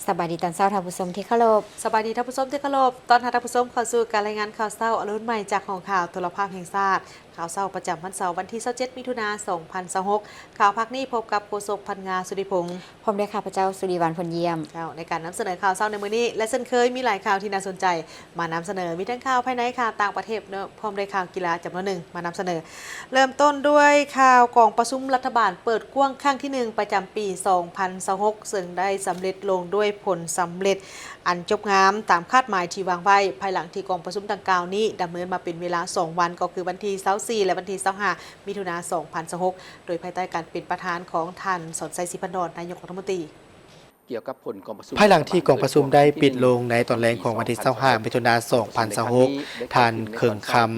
ສະບາຍດີຕອນເຊົ້າທ່ານຜູ້ຊົມທີ່ເຄົາລົບ. ສະບາຍດີທ່ານຜູ້ຊົມທີ່ເຄົາລົບ. ຕ້ອນຮັບທ່ານຜູ້ຊົມເຂົ້າສູ່ການລາຍງານຂ່າວເຊົ້າອະລຸນໃໝ່ຈາກຫ້ອງຂ່າວໂທລະພາບແຫ່ງຊາດ. ຂ່າວເຊົ້າປະຈຳວັນເສົາ ວັນທີຊາວເຈັດ ມິຖຸນາ ສອງພັນຊາວຫົກ. ຂ່າວພາກນີ້ພົບກັບໂຄສົກ ພັນງາ ສຸລິພົງ ພ້ອມດ້ວຍຂ້າພະເຈົ້າ ສຸລິວັນ ພົນຢ້ຽມ. ເຈົ້າ, ໃນການນຳສະເໜີຂ່າວເຊົ້າໃນມື້ນີ້ ແລະ ເຊັ່ນເຄີຍ ມີຫຼາຍຂ່າວທີ່ໜ້າສົນໃຈມານຳສະເໜີ, ມີທັງຂ່າວພາຍໃນ, ຂ່າວຕ່າງປະເທດ ພ້ອມດ້ວຍຂ່າວກິລາຈຳນວນໜຶ່ງມານຳສະເໜີ. ເລີ່ມຕົ້ນດ້ວຍຂ່າວກອງປະຊຸມລັດຖະບານເປີດກວ້າງຄັ້ງທີໜຶ່ງ ປະຈຳປີສອງພັນຊາວຫົກ ເຊິ່ງໄດ້ສຳເລັດລົງດ້ວຍຜົນສຳເລັດອັນຈົບງາມຕາມຄາດໝາຍທີ່ວາງໄວ້, ພາຍຫຼັງທີ່ກອງປະຊຸມດັ່ງກ່າວນີ້ດຳເນີນມາເປັນເວລາສອງວັນ, ກໍຄືວັນທີຊາວສີ່ ແລະ ວັນທີຊາວຫ້າ ມິຖຸນາ ສອງພັນຊາວຫົກ ໂດຍພາຍໃຕ້ການເປັນປະທານຂອງທ່ານ ສອນໄຊ ສີພັນດອນ ນາຍົກລັດຖະມົນຕີ. ພາຍຫຼັງທີ່ກອງປະຊຸມໄດ້ປິດລົງໃນຕອນແລງຂອງວັນທີຊາວຫ້າ ມິຖຸນາ ສອງພັນຊາວຫົກ, ທ່ານ ເຄິ່ງຄຳ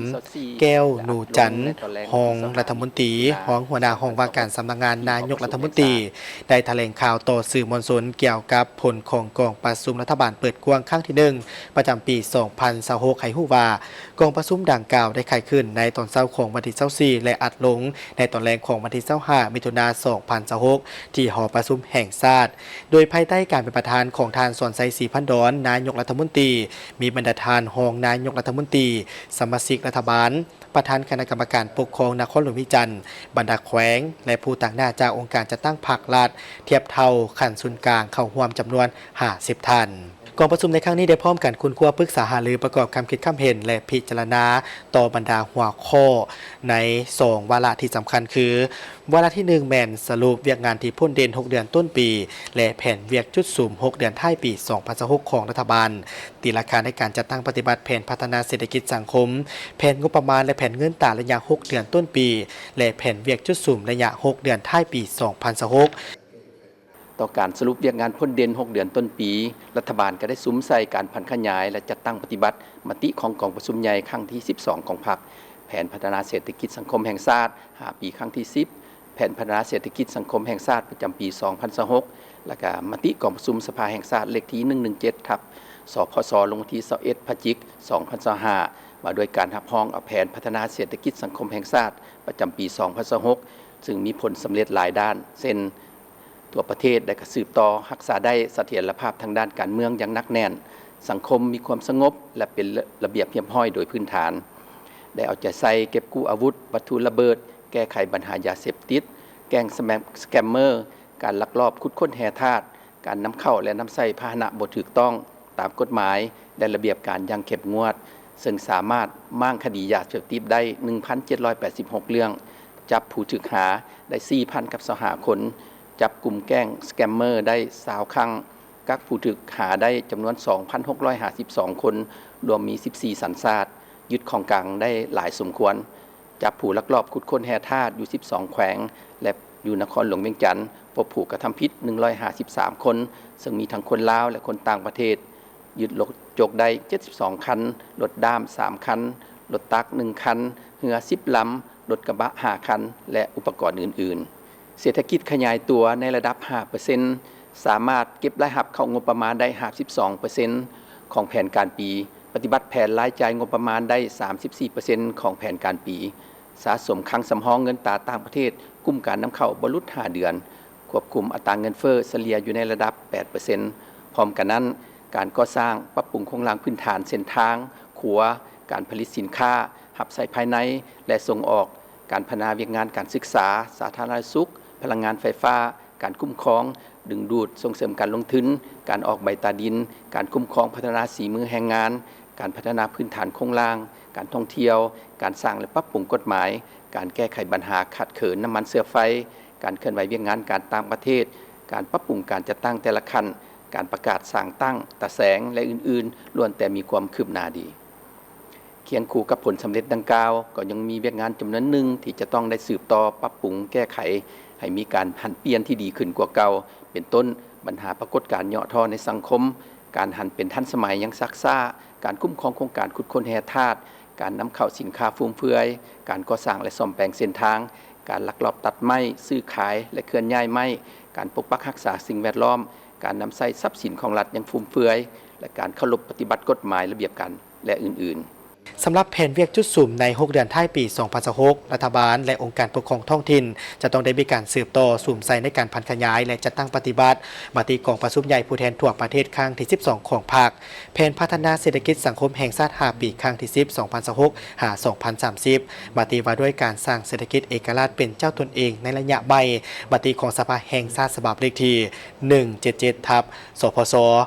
ແກ້ວນູຈັນ ຮອງລັດຖະມົນຕີ, ຮອງຫົວໜ້າຫ້ອງວ່າການສຳນັກງານນາຍົກລັດຖະມົນຕີ ໄດ້ຖະແຫຼງຂ່າວຕໍ່ສື່ມວນຊົນກ່ຽວກັບຜົນຂອງກອງປະຊຸມລັດຖະບານເປີດກວ້າງຄັ້ງທີໜຶ່ງ ປະຈຳປີສອງພັນຊາວຫົກ ໃຫ້ຮູ້ວ່າ ກອງປະຊຸມດັ່ງກ່າວໄດ້ໄຂຂຶ້ນໃນຕອນເຊົ້າຂອງວັນທີຊາວສີ່ ແລະ ອັດລົງໃນຕອນແລງຂອງວັນທີຊາວຫ້າ ມິຖຸນາ ສອງພັນຊາວຫົກ ທີ່ຫໍປະຊຸມແຫ່ງຊາດ, ໂດຍພາຍໃຕ້ການເປັນປະທານຂອງທ່ານ ສອນໄຊ ສີພັນດອນ ນາຍົກລັດຖະມົນຕີ, ມີບັນດາທ່ານຮອງນາຍົກລັດຖະມົນຕີ, ສະມາຊິກລັດຖະບານ, ປະທານຄະນະກຳມະການປົກຄອງນະຄອນຫຼວງວຽງຈັນ, ບັນດາແຂວງ ແລະ ຜູ້ຕາງໜ້າຈາກອົງການຈັດຕັ້ງພັກລັດທຽບເທົ່າຂັ້ນສູນກາງເຂົ້າຮ່ວມຈຳນວນຫ້າສິບທ່ານ. ກອງປະຊຸມໃນຄັ້ງນີ້ໄດ້ພ້ອມກັນຄົ້ນຄວ້າປຶກສາຫາລືປະກອບຄຳຄິດຄຳເຫັນ ແລະ ພິຈາລະນາຕໍ່ບັນດາຫົວຂໍ້ໃນສອງວາລະທີ່ສຳຄັນຄື ວາລະທີໜຶ່ງແມ່ນສະຫຼຸບວຽກງານທີ່ພົ້ນເດັ່ນຫົກເດືອນຕົ້ນປີ ແລະ ແຜນວຽກຈຸດສຸມຫົກເດືອນທ້າຍປີສອງພັນຊາວຫົກຂອງລັດຖະບານ, ຕີລາຄາໃນການຈັດຕັ້ງປະຕິບັດແຜນພັດທະນາເສດຖະກິດສັງຄົມ, ແຜນງົບປະມານ ແລະ ແຜນເງິນຕາໄລຍະຫົກເດືອນຕົ້ນປີ ແລະ ແຜນວຽກຈຸດສຸມໄລຍະຫົກເດືອນທ້າຍປີສອງພັນຊາວຫົກ. ຕໍ່ການສະຫຼຸບວຽກງານພົ້ນເດັ່ນຫົກເດືອນຕົ້ນປີ, ລັດຖະບານກໍໄດ້ສຸມໃສ່ການຜັນຂະຫຍາຍ ແລະ ຈັດຕັ້ງປະຕິບັດມະຕິຂອງກອງປະຊຸມໃຫຍ່ຄັ້ງທີສິບສອງຂອງພັກ, ແຜນພັດທະນາເສດຖະກິດສັງຄົມແຫ່ງຊາດຫ້າປີຄັ້ງທີສິບ, ແຜນພັດທະນາເສດຖະກິດສັງຄົມແຫ່ງຊາດປະຈຳປີສອງພັນຊາວຫົກ ແລະ ກະມະຕິກອງປະຊຸມສະພາແຫ່ງຊາດເລກທີໜຶ່ງໜຶ່ງເຈັດ ທັບ ສພສ ລົງວັນທີຊາວເອັດ ພະຈິກ ສອງພັນຊາວຫ້າ ວ່າດ້ວຍການຮັບຮອງເອົາແຜນພັດທະນາເສດຖະກິດສັງຄົມແຫ່ງຊາດປະຈຳປີສອງພັນຊາວຫົກ ເຊິ່ງມີຜົນສຳເລັດຫຼາຍດ້ານ ເຊັ່ນ ທົ່ວປະເທດ ແລະ ກະສືບຕໍ່ຮັກສາໄດ້ສະຖຽນລະພາບທາງດ້ານການເມືອງຢ່າງໜັກແໜ້ນ, ສັງຄົມມີຄວາມສະຫງົບ ແລະ ເປັນລະບຽບຮຽບຮ້ອຍໂດຍພື້ນຖານ, ໄດ້ເອົາໃຈໃສ່ເກັບກູ້ອາວຸດ, ວັດຖຸລະເບີດ, ແກ້ໄຂບັນຫາຢາເສບຕິດ, ແກ້ງສະແມມ ສະແກມເມີ, ການລັກລອບຂຸດຄົ້ນແຮ່ທາດ, ການນຳເຂົ້າ ແລະ ນຳໃຊ້ພາຫະນະບໍ່ຖືກຕ້ອງຕາມກົດໝາຍ ແລະ ລະບຽບການຢ່າງເຂັ້ມງວດ, ເຊິ່ງສາມາດມ້າງຄະດີຢາເສບຕິດໄດ້ໜຶ່ງພັນເຈັດຮ້ອຍແປດສິບຫົກເລື່ອງ, ຈັບຜູ້ຖືກຫາໄດ້ສີ່ພັນກັບຊາວຫ້າຄົນ, ຈັບກຸ່ມແກ້ງສະແກມເມີໄດ້ຊາວຄັ້ງ, ກັກຜູ້ຖືກຫາໄດ້ຈຳນວນສອງພັນຫົກຮ້ອຍຫ້າສິບສອງຄົນ, ລວມມີສິບສີ່ສັນຊາດ, ຍຶດຂອງກາງໄດ້ຫຼາຍສົມຄວນ, ຈັບຜູ້ລັກລອບຂຸດຄົ້ນແຮ່ທາດຢູ່ສິບສອງແຂວງ ແລະ ຢູ່ນະຄອນຫຼວງວຽງຈັນ, ພົບຜູ້ກະທຳຜິດໜຶ່ງຮ້ອຍຫ້າສິບສາມຄົນ, ເຊິ່ງມີທັງຄົນລາວ ແລະ ຄົນຕ່າງປະເທດ, ຍຶດລົດຈົກໄດ້ເຈັດສິບສອງຄັນ, ລົດດ້າມສາມຄັນ, ລົດຕັກໜຶ່ງຄັນ, ເຮືອສິບລຳ, ລົດກະບະຫ້າຄັນ ແລະ ອຸປະກອນອື່ນໆ. ເສດຖະກິດຂະຫຍາຍຕົວໃນລະດັບຫ້າເປີເຊັນ, ສາມາດເກັບລາຍຮັບເຂົ້າງົບປະມານໄດ້ຫ້າສິບສອງເປີເຊັນຂອງແຜນການປີ, ປະຕິບັດແຜນລາຍຈ່າຍງົບປະມານໄດ້ສາມສິບສີ່ເປີເຊັນຂອງແຜນການປີ, ສະສົມຄັງສຳຮອງເງິນຕາຕ່າງປະເທດກຸ່ມການນຳເຂົ້າບໍ່ຫຼຸດຫ້າເດືອນ, ຄວບຄຸມອັດຕາເງິນເຟີ້ສະເລ່ຍຢູ່ໃນລະດັບແປດເປີເຊັນ. ພ້ອມກັນນັ້ນ, ການກໍ່ສ້າງປັບປຸງໂຄງລ່າງພື້ນຖານເສັ້ນທາງ, ຂົວ, ການຜະລິດສິນຄ້າ, ຮັບໃຊ້ພາຍໃນ ແລະ ສົ່ງອອກ, ການພັດທະນາວຽກງານການສຶກສາ, ສາທາລະນະສຸກ, ພະລັງງານໄຟຟ້າ, ການຄຸ້ມຄອງ, ດຶງດູດ, ສົ່ງເສີມການລົງທຶນ, ການອອກໃບຕາດິນ, ການຄຸ້ມຄອງພັດທະນາສີມືແຮງງານ, ການພັດທະນາພື້ນຖານໂຄງລ່າງ, ການທ່ອງທ່ຽວ, ການສ້າງ ແລະ ປັບປຸງກົດໝາຍ, ການແກ້ໄຂບັນຫາຂາດເຂີນນ້ຳມັນເຊື້ອໄຟ, ການເຄື່ອນໄຫວວຽກງານການຕ່າງປະເທດ, ການປັບປຸງການຈັດຕັ້ງແຕ່ລະຂັ້ນ, ການປະກາດສ້າງຕັ້ງ, ຕາແສງ ແລະ ອື່ນໆ ລ້ວນແຕ່ມີຄວາມຄືບໜ້າດີ. ຄຽງຄູ່ກັບຜົນສຳເລັດດັ່ງກ່າວ, ກໍຍັງມີວຽກງານຈຳນວນໜຶ່ງທີ່ຈະຕ້ອງໄດ້ສືບຕໍ່ປັບປຸງແກ້ໄຂໃຫ້ມີການຫັນປ່ຽນທີ່ດີຂຶ້ນກວ່າເກົ່າ, ເປັນຕົ້ນ ບັນຫາປາກົດການຫຍໍ້ທໍ້ໃນສັງຄົມ, ການຫັນເປັນທັນສະໄໝຍັງຊັກຊ້າ, ການຄຸ້ມຄອງໂຄງການຂຸດຄົ້ນແຮ່ທາດ, ການນຳເຂົ້າສິນຄ້າຟຸມເຟືອຍ, ການກໍ່ສ້າງ ແລະ ສ້ອມແປງເສັ້ນທາງ, ການລັກລອບຕັດໄມ້, ຊື້ຂາຍ ແລະ ເຄື່ອນຍ້າຍໄມ້, ການປົກປັກຮັກສາສິ່ງແວດລ້ອມ, ການນຳໃຊ້ຊັບສິນຂອງລັດຢ່າງຟຸມເຟືອຍ ແລະ ການເຄົາລົບປະຕິບັດກົດໝາຍລະບຽບການ ແລະ ອື່ນໆ. ສຳລັບແຜນວຽກຈຸດສຸມໃນຫົກເດືອນທ້າຍປີສອງພັນຊາວຫົກ ລັດຖະບານ ແລະ ອົງການປົກຄອງທ້ອງຖິ່ນ ຈະຕ້ອງໄດ້ມີການສືບຕໍ່ສຸມໃສ່ໃນການຜັນຂະຫຍາຍ ແລະ ຈັດຕັ້ງປະຕິບັດ ມະຕິກອງປະຊຸມໃຫຍ່ຜູ້ແທນທົ່ວປະເທດຄັ້ງທີສິບສອງຂອງພັກ, ແຜນພັດທະນາເສດຖະກິດສັງຄົມແຫ່ງຊາດຫ້າປີ ຄັ້ງທີສິບ ສອງພັນຊາວຫົກ ຫາ ສອງພັນສາມສິບ, ມະຕິວ່າດ້ວຍການສ້າງເສດຖະກິດເອກະລາດເປັນເຈົ້າຕົນເອງໃນໄລຍະໃໝ່, ມະຕິຂອງສະພາແຫ່ງຊາດສະບັບເລກທີໜຶ່ງເຈັດເຈັດ ທັບ ສພຊ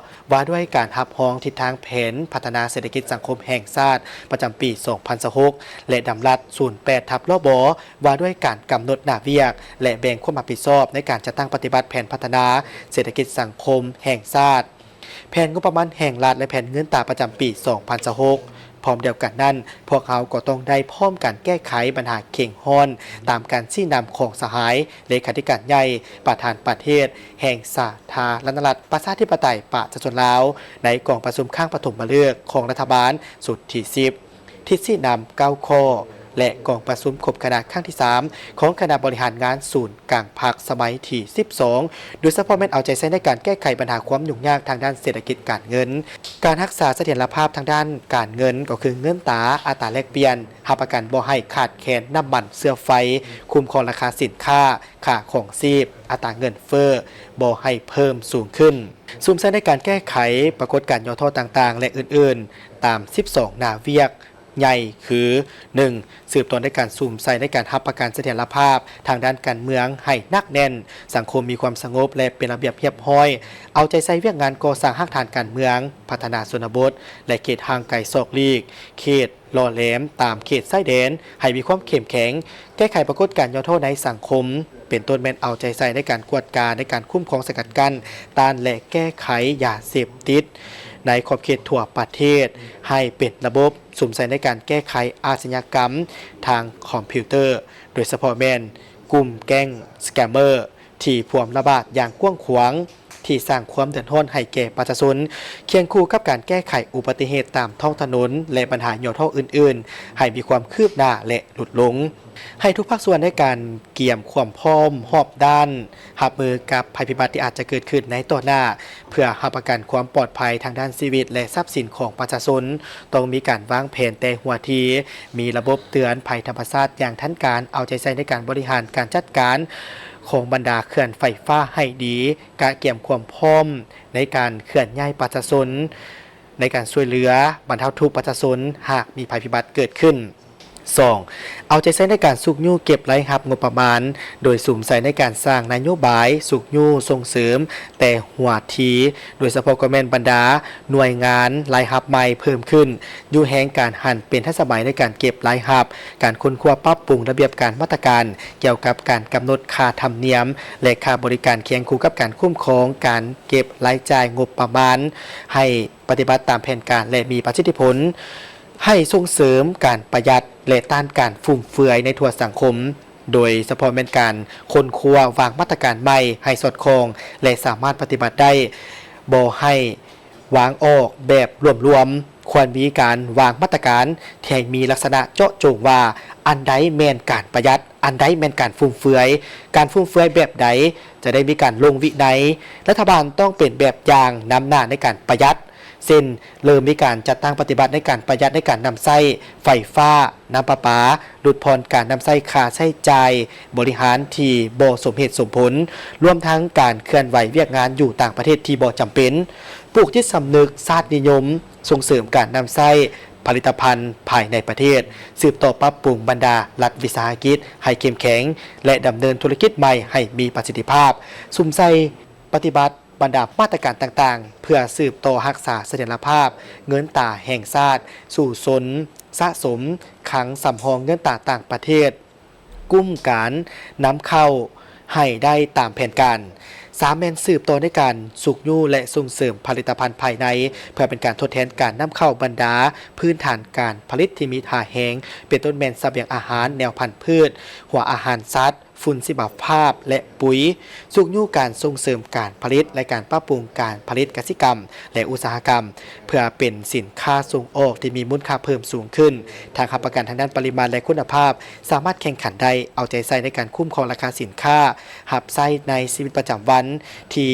ວ່າດ້ວຍການຮັບຮອງທິດທາງແຜນພັດທະນາເສດຖະກິດສັງຄົມແຫ່ງຊາດປະຈຳປີສອງພັນຊາວຫົກ ແລະ ດຳລັດສູນແປດ ທັບ ລບ ວ່າດ້ວຍການກຳນົດໜ້າວຽກ ແລະ ແບ່ງຄວາມຮັບຜິດຊອບໃນການຈັດຕັ້ງປະຕິບັດແຜນພັດທະນາເສດຖະກິດສັງຄົມແຫ່ງຊາດ, ແຜນງົບປະມານແຫ່ງລັດ ແລະ ແຜນເງິນຕາປະຈຳປີສອງພັນຊາວຫົກ. ພ້ອມດຽວກັນນັ້ນ, ພວກເຮົາກໍຕ້ອງໄດ້ພ້ອມກັນແກ້ໄຂບັນຫາເຄັ່ງຮ້ອນຕາມການຊີ້ນຳຂອງສະຫາຍເລຂາທິການໃຫຍ່ ປະທານປະເທດແຫ່ງສາທາລະນະລັດ ປະຊາທິປະໄຕ ປະຊາຊົນລາວ ໃນກອງປະຊຸມຄັ້ງປະຖົມມະເລິກຂອງລັດຖະບານຊຸດທີສິບ, ທິດຊີ້ນຳເກົ້າຂໍ້ ແລະ ກອງປະຊຸມຄົບຄະນະຄັ້ງທີສາມ ຂອງຄະນະບໍລິຫານງານສູນກາງພັກສະໄໝທີສິບສອງ ໂດຍສະເພາະແມ່ນເອົາໃຈໃສ່ໃນການແກ້ໄຂບັນຫາຄວາມຫຍຸ້ງຍາກທາງດ້ານເສດຖະກິດການເງິນ, ການຮັກສາສະຖຽນລະພາບທາງດ້ານການເງິນ ກໍຄືເງິນຕາ, ອັດຕາແລກປ່ຽນ, ຮັບປະກັນບໍ່ໃຫ້ຂາດແຄນນ້ຳມັນເຊື້ອໄຟ, ຄຸ້ມຄອງລາຄາສິນຄ້າ, ຄ່າຄອງຊີບ, ອັດຕາເງິນເຟີ້ບໍ່ໃຫ້ເພີ່ມສູງຂຶ້ນ. ສຸມໃສ່ໃນການແກ້ໄຂປາກົດການຫຍໍ້ທໍ້ຕ່າງໆ ແລະ ອື່ນໆ ຕາມສິບສອງໜ້າວຽກໃຫຍ່ຄື ໜຶ່ງ ສືບຕໍ່ໃນການສຸມໃສ່ໃນການຮັບປະກັນສະຖຽນລະພາບທາງດ້ານການເມືອງໃຫ້ໜັກແໜ້ນ, ສັງຄົມມີຄວາມສະຫງົບ ແລະ ເປັນລະບຽບຮຽບຮ້ອຍ, ເອົາໃຈໃສ່ວຽກງານກໍ່ສ້າງຮາກຖານການເມືອງ, ພັດທະນາຊົນນະບົດ ແລະ ເຂດຫ່າງໄກສອກຫຼີກ, ເຂດ ຫຼໍ່ແຫຼມຕາມເຂດຊາຍແດນໃຫ້ມີຄວາມເຂັ້ມແຂງ, ແກ້ໄຂປາກົດການຫຍໍ້ທໍ້ໃນສັງຄົມ, ເປັນຕົ້ນແມ່ນເອົາໃຈໃສ່ໃນການກວດກາ, ໃນການຄຸ້ມຄອງສະກັດກັ້ນ, ຕ້ານ ແລະ ແກ້ໄຂຢາເສບຕິດໃນຂອບເຂດທົ່ວປະເທດໃຫ້ເປັນລະບົບ, ສຸມໃສ່ໃນການແກ້ໄຂອາຊະຍາກຳທາງຄອມພິວເຕີ, ໂດຍສະເພາະແມ່ນກຸ່ມແກ້ງສະແກມເມີ ທີ່ພວມລະບາດຢ່າງກວ້າງຂວາງ, ທີ່ສ້າງຄວາມເດືອດຮ້ອນໃຫ້ແກ່ປະຊາຊົນ, ຄຽງຄູ່ກັບການແກ້ໄຂອຸບັດຕິເຫດຕາມທ້ອງຖະໜົນ ແລະ ບັນຫາຫຍໍ້ທໍ້ອື່ນໆ ໃຫ້ມີຄວາມຄືບໜ້າ ແລະ ຫຼຸດລົງ. ໃຫ້ທຸກພາກສ່ວນໃນການກຽມຄວາມພ້ອມຮອບດ້ານ ຮັບມືກັບໄພພິບັດທີ່ອາດຈະເກີດຂຶ້ນໃນຕໍ່ໜ້າ, ເພື່ອຮັບປະກັນຄວາມປອດໄພທາງດ້ານຊີວິດ ແລະ ຊັບສິນຂອງປະຊາຊົນ. ຕ້ອງມີການວາງແຜນແຕ່ຫົວທີ, ມີລະບົບເຕືອນໄພທຳມະຊາດຢ່າງທັນການ, ເອົາໃຈໃສ່ໃນການບໍລິຫານການຈັດການຂອງບັນດາເຂື່ອນໄຟຟ້າໃຫ້ດີ, ກະກຽມຄວາມພ້ອມໃນການເຄື່ອນຍ້າຍປະຊາຊົນ, ໃນການຊ່ວຍເຫຼືອບັນເທົາທຸກປະຊາຊົນ ຫາກມີໄພພິບັດເກີດຂຶ້ນ. ສອງ, ເອົາໃຈໃສ່ໃນການຊຸກຍູ້ເກັບລາຍຮັບງົບປະມານ, ໂດຍສຸມໃສ່ໃນການສ້າງນະໂຍບາຍຊຸກຍູ້ສົ່ງເສີມແຕ່ຫົວທີ, ໂດຍສະເພາະກໍແມ່ນບັນດາໜ່ວຍງານລາຍຮັບໃໝ່ເພີ່ມຂຶ້ນ, ຍູ້ແຮງການຫັນເປັນທັນສະໄໝໃນການເກັບລາຍຮັບ, ການຄົ້ນຄວ້າປັບປຸງລະບຽບການມາດຕະການກ່ຽວກັບການກຳນົດຄ່າທຳນຽມ ແລະ ຄ່າບໍລິການ ຄຽງຄູ່ກັບການຄຸ້ມຄອງການເກັບລາຍຈ່າຍງົບປະມານ ໃຫ້ປະຕິບັດຕາມແຜນການ ແລະ ມີປະສິດທິຜົນ. ໃຫ້ສົ່ງເສີມການປະຢັດ ແລະ ຕ້ານການຟຸມເຟືອຍໃນທົ່ວສັງຄົມ, ໂດຍສະເພາະແມ່ນການຄົ້ນຄວ້າວາງມາດຕະການໃໝ່ໃຫ້ສອດຄ່ອງ ແລະ ສາມາດປະຕິບັດໄດ້, ບໍ່ໃຫ້ວາງອອກແບບລວມໆ, ຄວນມີການວາງມາດຕະການທີ່ໃຫ້ມີລັກສະນະເຈາະຈົງວ່າ ອັນໃດແມ່ນການປະຢັດ, ອັນໃດແມ່ນການຟຸມເຟືອຍ, ການຟຸມເຟືອຍແບບໃດຈະໄດ້ມີການລົງວິໄນ. ລັດຖະບານຕ້ອງເປັນແບບຢ່າງນຳໜ້າໃນການປະຢັດ, ເຊັ່ນ ເລີ່ມມີການຈັດຕັ້ງປະຕິບັດໃນການປະຢັດໃນການນຳໃຊ້ໄຟຟ້າ, ນ້ຳປະປາ, ຫຼຸດຜ່ອນການນຳໃຊ້ຄ່າໃຊ້ຈ່າຍບໍລິຫານທີ່ບໍ່ສົມເຫດສົມຜົນ, ລວມທັງການເຄື່ອນໄຫວວຽກງານຢູ່ຕ່າງປະເທດທີ່ບໍ່ຈຳເປັນ. ປູກຈິດສຳນຶກຊາດນິຍົມ, ສົ່ງເສີມການນຳໃຊ້ຜະລິດຕະພັນພາຍໃນປະເທດ, ສືບຕໍ່ປັບປຸງບັນດາລັດວິສາຫະກິດໃຫ້ເຂັ້ມແຂງ ແລະ ດຳເນີນທຸລະກິດໃໝ່ໃຫ້ມີປະສິດທິພາບ, ສຸມໃສ່ປະຕິບັດ ບັນດາມາດຕະການຕ່າງໆ ເພື່ອສືບຕໍ່ຮັກສາສະຖຽນລະພາບເງິນຕາແຫ່ງຊາດ, ສູ້ຊົນສະສົມຄັງສຳຮອງເງິນຕາຕ່າງປະເທດ, ກຸ່ມການນຳເຂົ້າໃຫ້ໄດ້ຕາມແຜນການ. ສາມ ແມ່ນສືບຕໍ່ໃນການຊຸກຍູ້ ແລະ ສົ່ງເສີມຜະລິດຕະພັນພາຍໃນ ເພື່ອເປັນການທົດແທນການນຳເຂົ້າບັນດາພື້ນຖານການຜະລິດທີ່ມີທ່າແຮງ, ເປັນຕົ້ນແມ່ນສະບຽງອາຫານ, ແນວພັນພືດ, ຫົວອາຫານສັດ, ຝຸ່ນຊີວະພາບ ແລະ ປຸຍ, ຊຸກຍູ້ການສົ່ງເສີມການຜະລິດ ແລະ ການປັບປຸງການຜະລິດກະສິກຳ ແລະ ອຸດສາຫະກຳ ເພື່ອເປັນສິນຄ້າສົ່ງອອກທີ່ມີມູນຄ່າເພີ່ມສູງຂຶ້ນ, ທັງຮັບປະກັນທາງດ້ານປະລິມານ ແລະ ຄຸນນະພາບ, ສາມາດແຂ່ງຂັນໄດ້, ເອົາໃຈໃສ່ໃນການຄຸ້ມຄອງລາຄາສິນຄ້າ, ຮັບໃຊ້ໃນຊີວິດປະຈຳວັນທີ່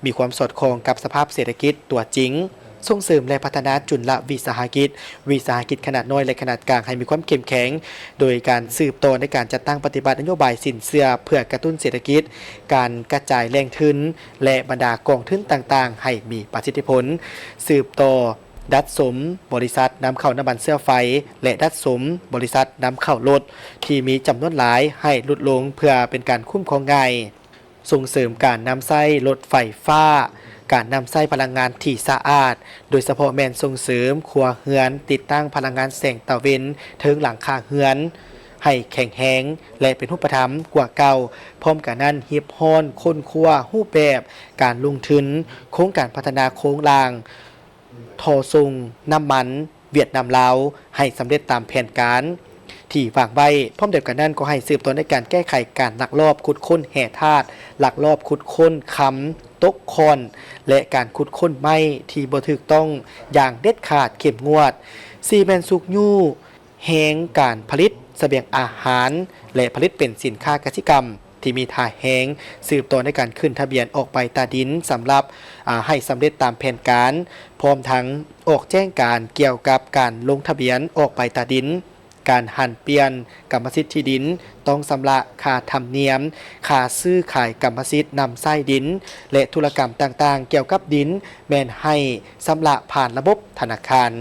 ມີຄວາມສອດຄ່ອງກັບສະພາບເສດຖະກິດຕົວຈິງ. ສົ່ງເສີມ ແລະ ພັດທະນາຈຸນລະວິສາຫະກິດ, ວິສາຫະກິດຂະໜາດນ້ອຍ ແລະ ຂະໜາດກາງ ໃຫ້ມີຄວາມເຂັ້ມແຂງ ໂດຍການສືບຕໍ່ໃນການຈັດຕັ້ງປະຕິບັດນະໂຍບາຍສິນເຊື່ອ ເພື່ອກະຕຸ້ນເສດຖະກິດ, ການກະຈາຍແຫຼ່ງທຶນ ແລະ ບັນດາກອງທຶນຕ່າງໆ ໃຫ້ມີປະສິດທິຜົນ, ສືບຕໍ່ດັດສົມບໍລິສັດນຳເຂົ້ານ້ຳມັນເຊື້ອໄຟ ແລະ ດັດສົມບໍລິສັດນຳເຂົ້າລົດທີ່ມີຈຳນວນຫຼາຍໃຫ້ຫຼຸດລົງ ເພື່ອເປັນການຄຸ້ມຄອງງ່າຍ. ສົ່ງເສີມການນຳໃຊ້ລົດໄຟຟ້າ, ການນຳໃຊ້ພະລັງງານທີ່ສະອາດ, ໂດຍສະເພາະແມ່ນສົ່ງເສີມຄົວເຮືອນຕິດຕັ້ງພະລັງງານແສງຕາເວັນເທິງຫຼັງຄາເຮືອນໃຫ້ແຂງແຮງ ແລະ ເປັນຮູບປະທຳກວ່າເກົ່າ. ພ້ອມກັນນັ້ນ, ຮີບຮ້ອນຄົ້ນຄວ້າຮູບແບບການລົງທຶນໂຄງການພັດທະນາໂຄງລ່າງ ທໍ່ສົ່ງນ້ຳມັນຫວຽດນາມ-ລາວ ໃຫ້ສຳເລັດຕາມແຜນການທີ່ວາງໄວ້. ພ້ອມດຽວກັນນັ້ນ, ກໍໃຫ້ສືບຕໍ່ໃນການແກ້ໄຂການລັກລອບຂຸດຄົ້ນແຮ່ທາດ, ລັກລອບຂຸດຄົ້ນຄຳຕົກຂ້ອນ ແລະ ການຂຸດຄົ້ນໄມ້ທີ່ບໍ່ຖືກຕ້ອງຢ່າງເດັດຂາດ, ເຂັ້ມງວດ. ສີ່ແມ່ນຊຸກຍູ້ແຮງການຜະລິດສະບຽງອາຫານ ແລະ ຜະລິດເປັນສິນຄ້າກະສິກຳ ທີ່ມີທ່າແຮງ, ສືບຕໍ່ໃນການຂຶ້ນທະບຽນອອກໃບຕາດິນສຳລັບ ອາ ໃຫ້ສຳເລັດຕາມແຜນການ, ພ້ອມທັງອອກແຈ້ງການກ່ຽວກັບການລົງທະບຽນອອກໃບຕາດິນ, ການຫັນປ່ຽນກຳມະສິດທີ່ດິນ, ຕ້ອງຊຳລະຄ່າທຳນຽມ, ຄ່າຊື້ຂາຍກຳມະສິດນຳໃຊ້ດິນ ແລະ ທຸລະກຳຕ່າງໆກ່ຽວກັບດິນ ແມ່ນໃຫ້ຊຳລະຜ່ານລະບົບທະນາຄານ.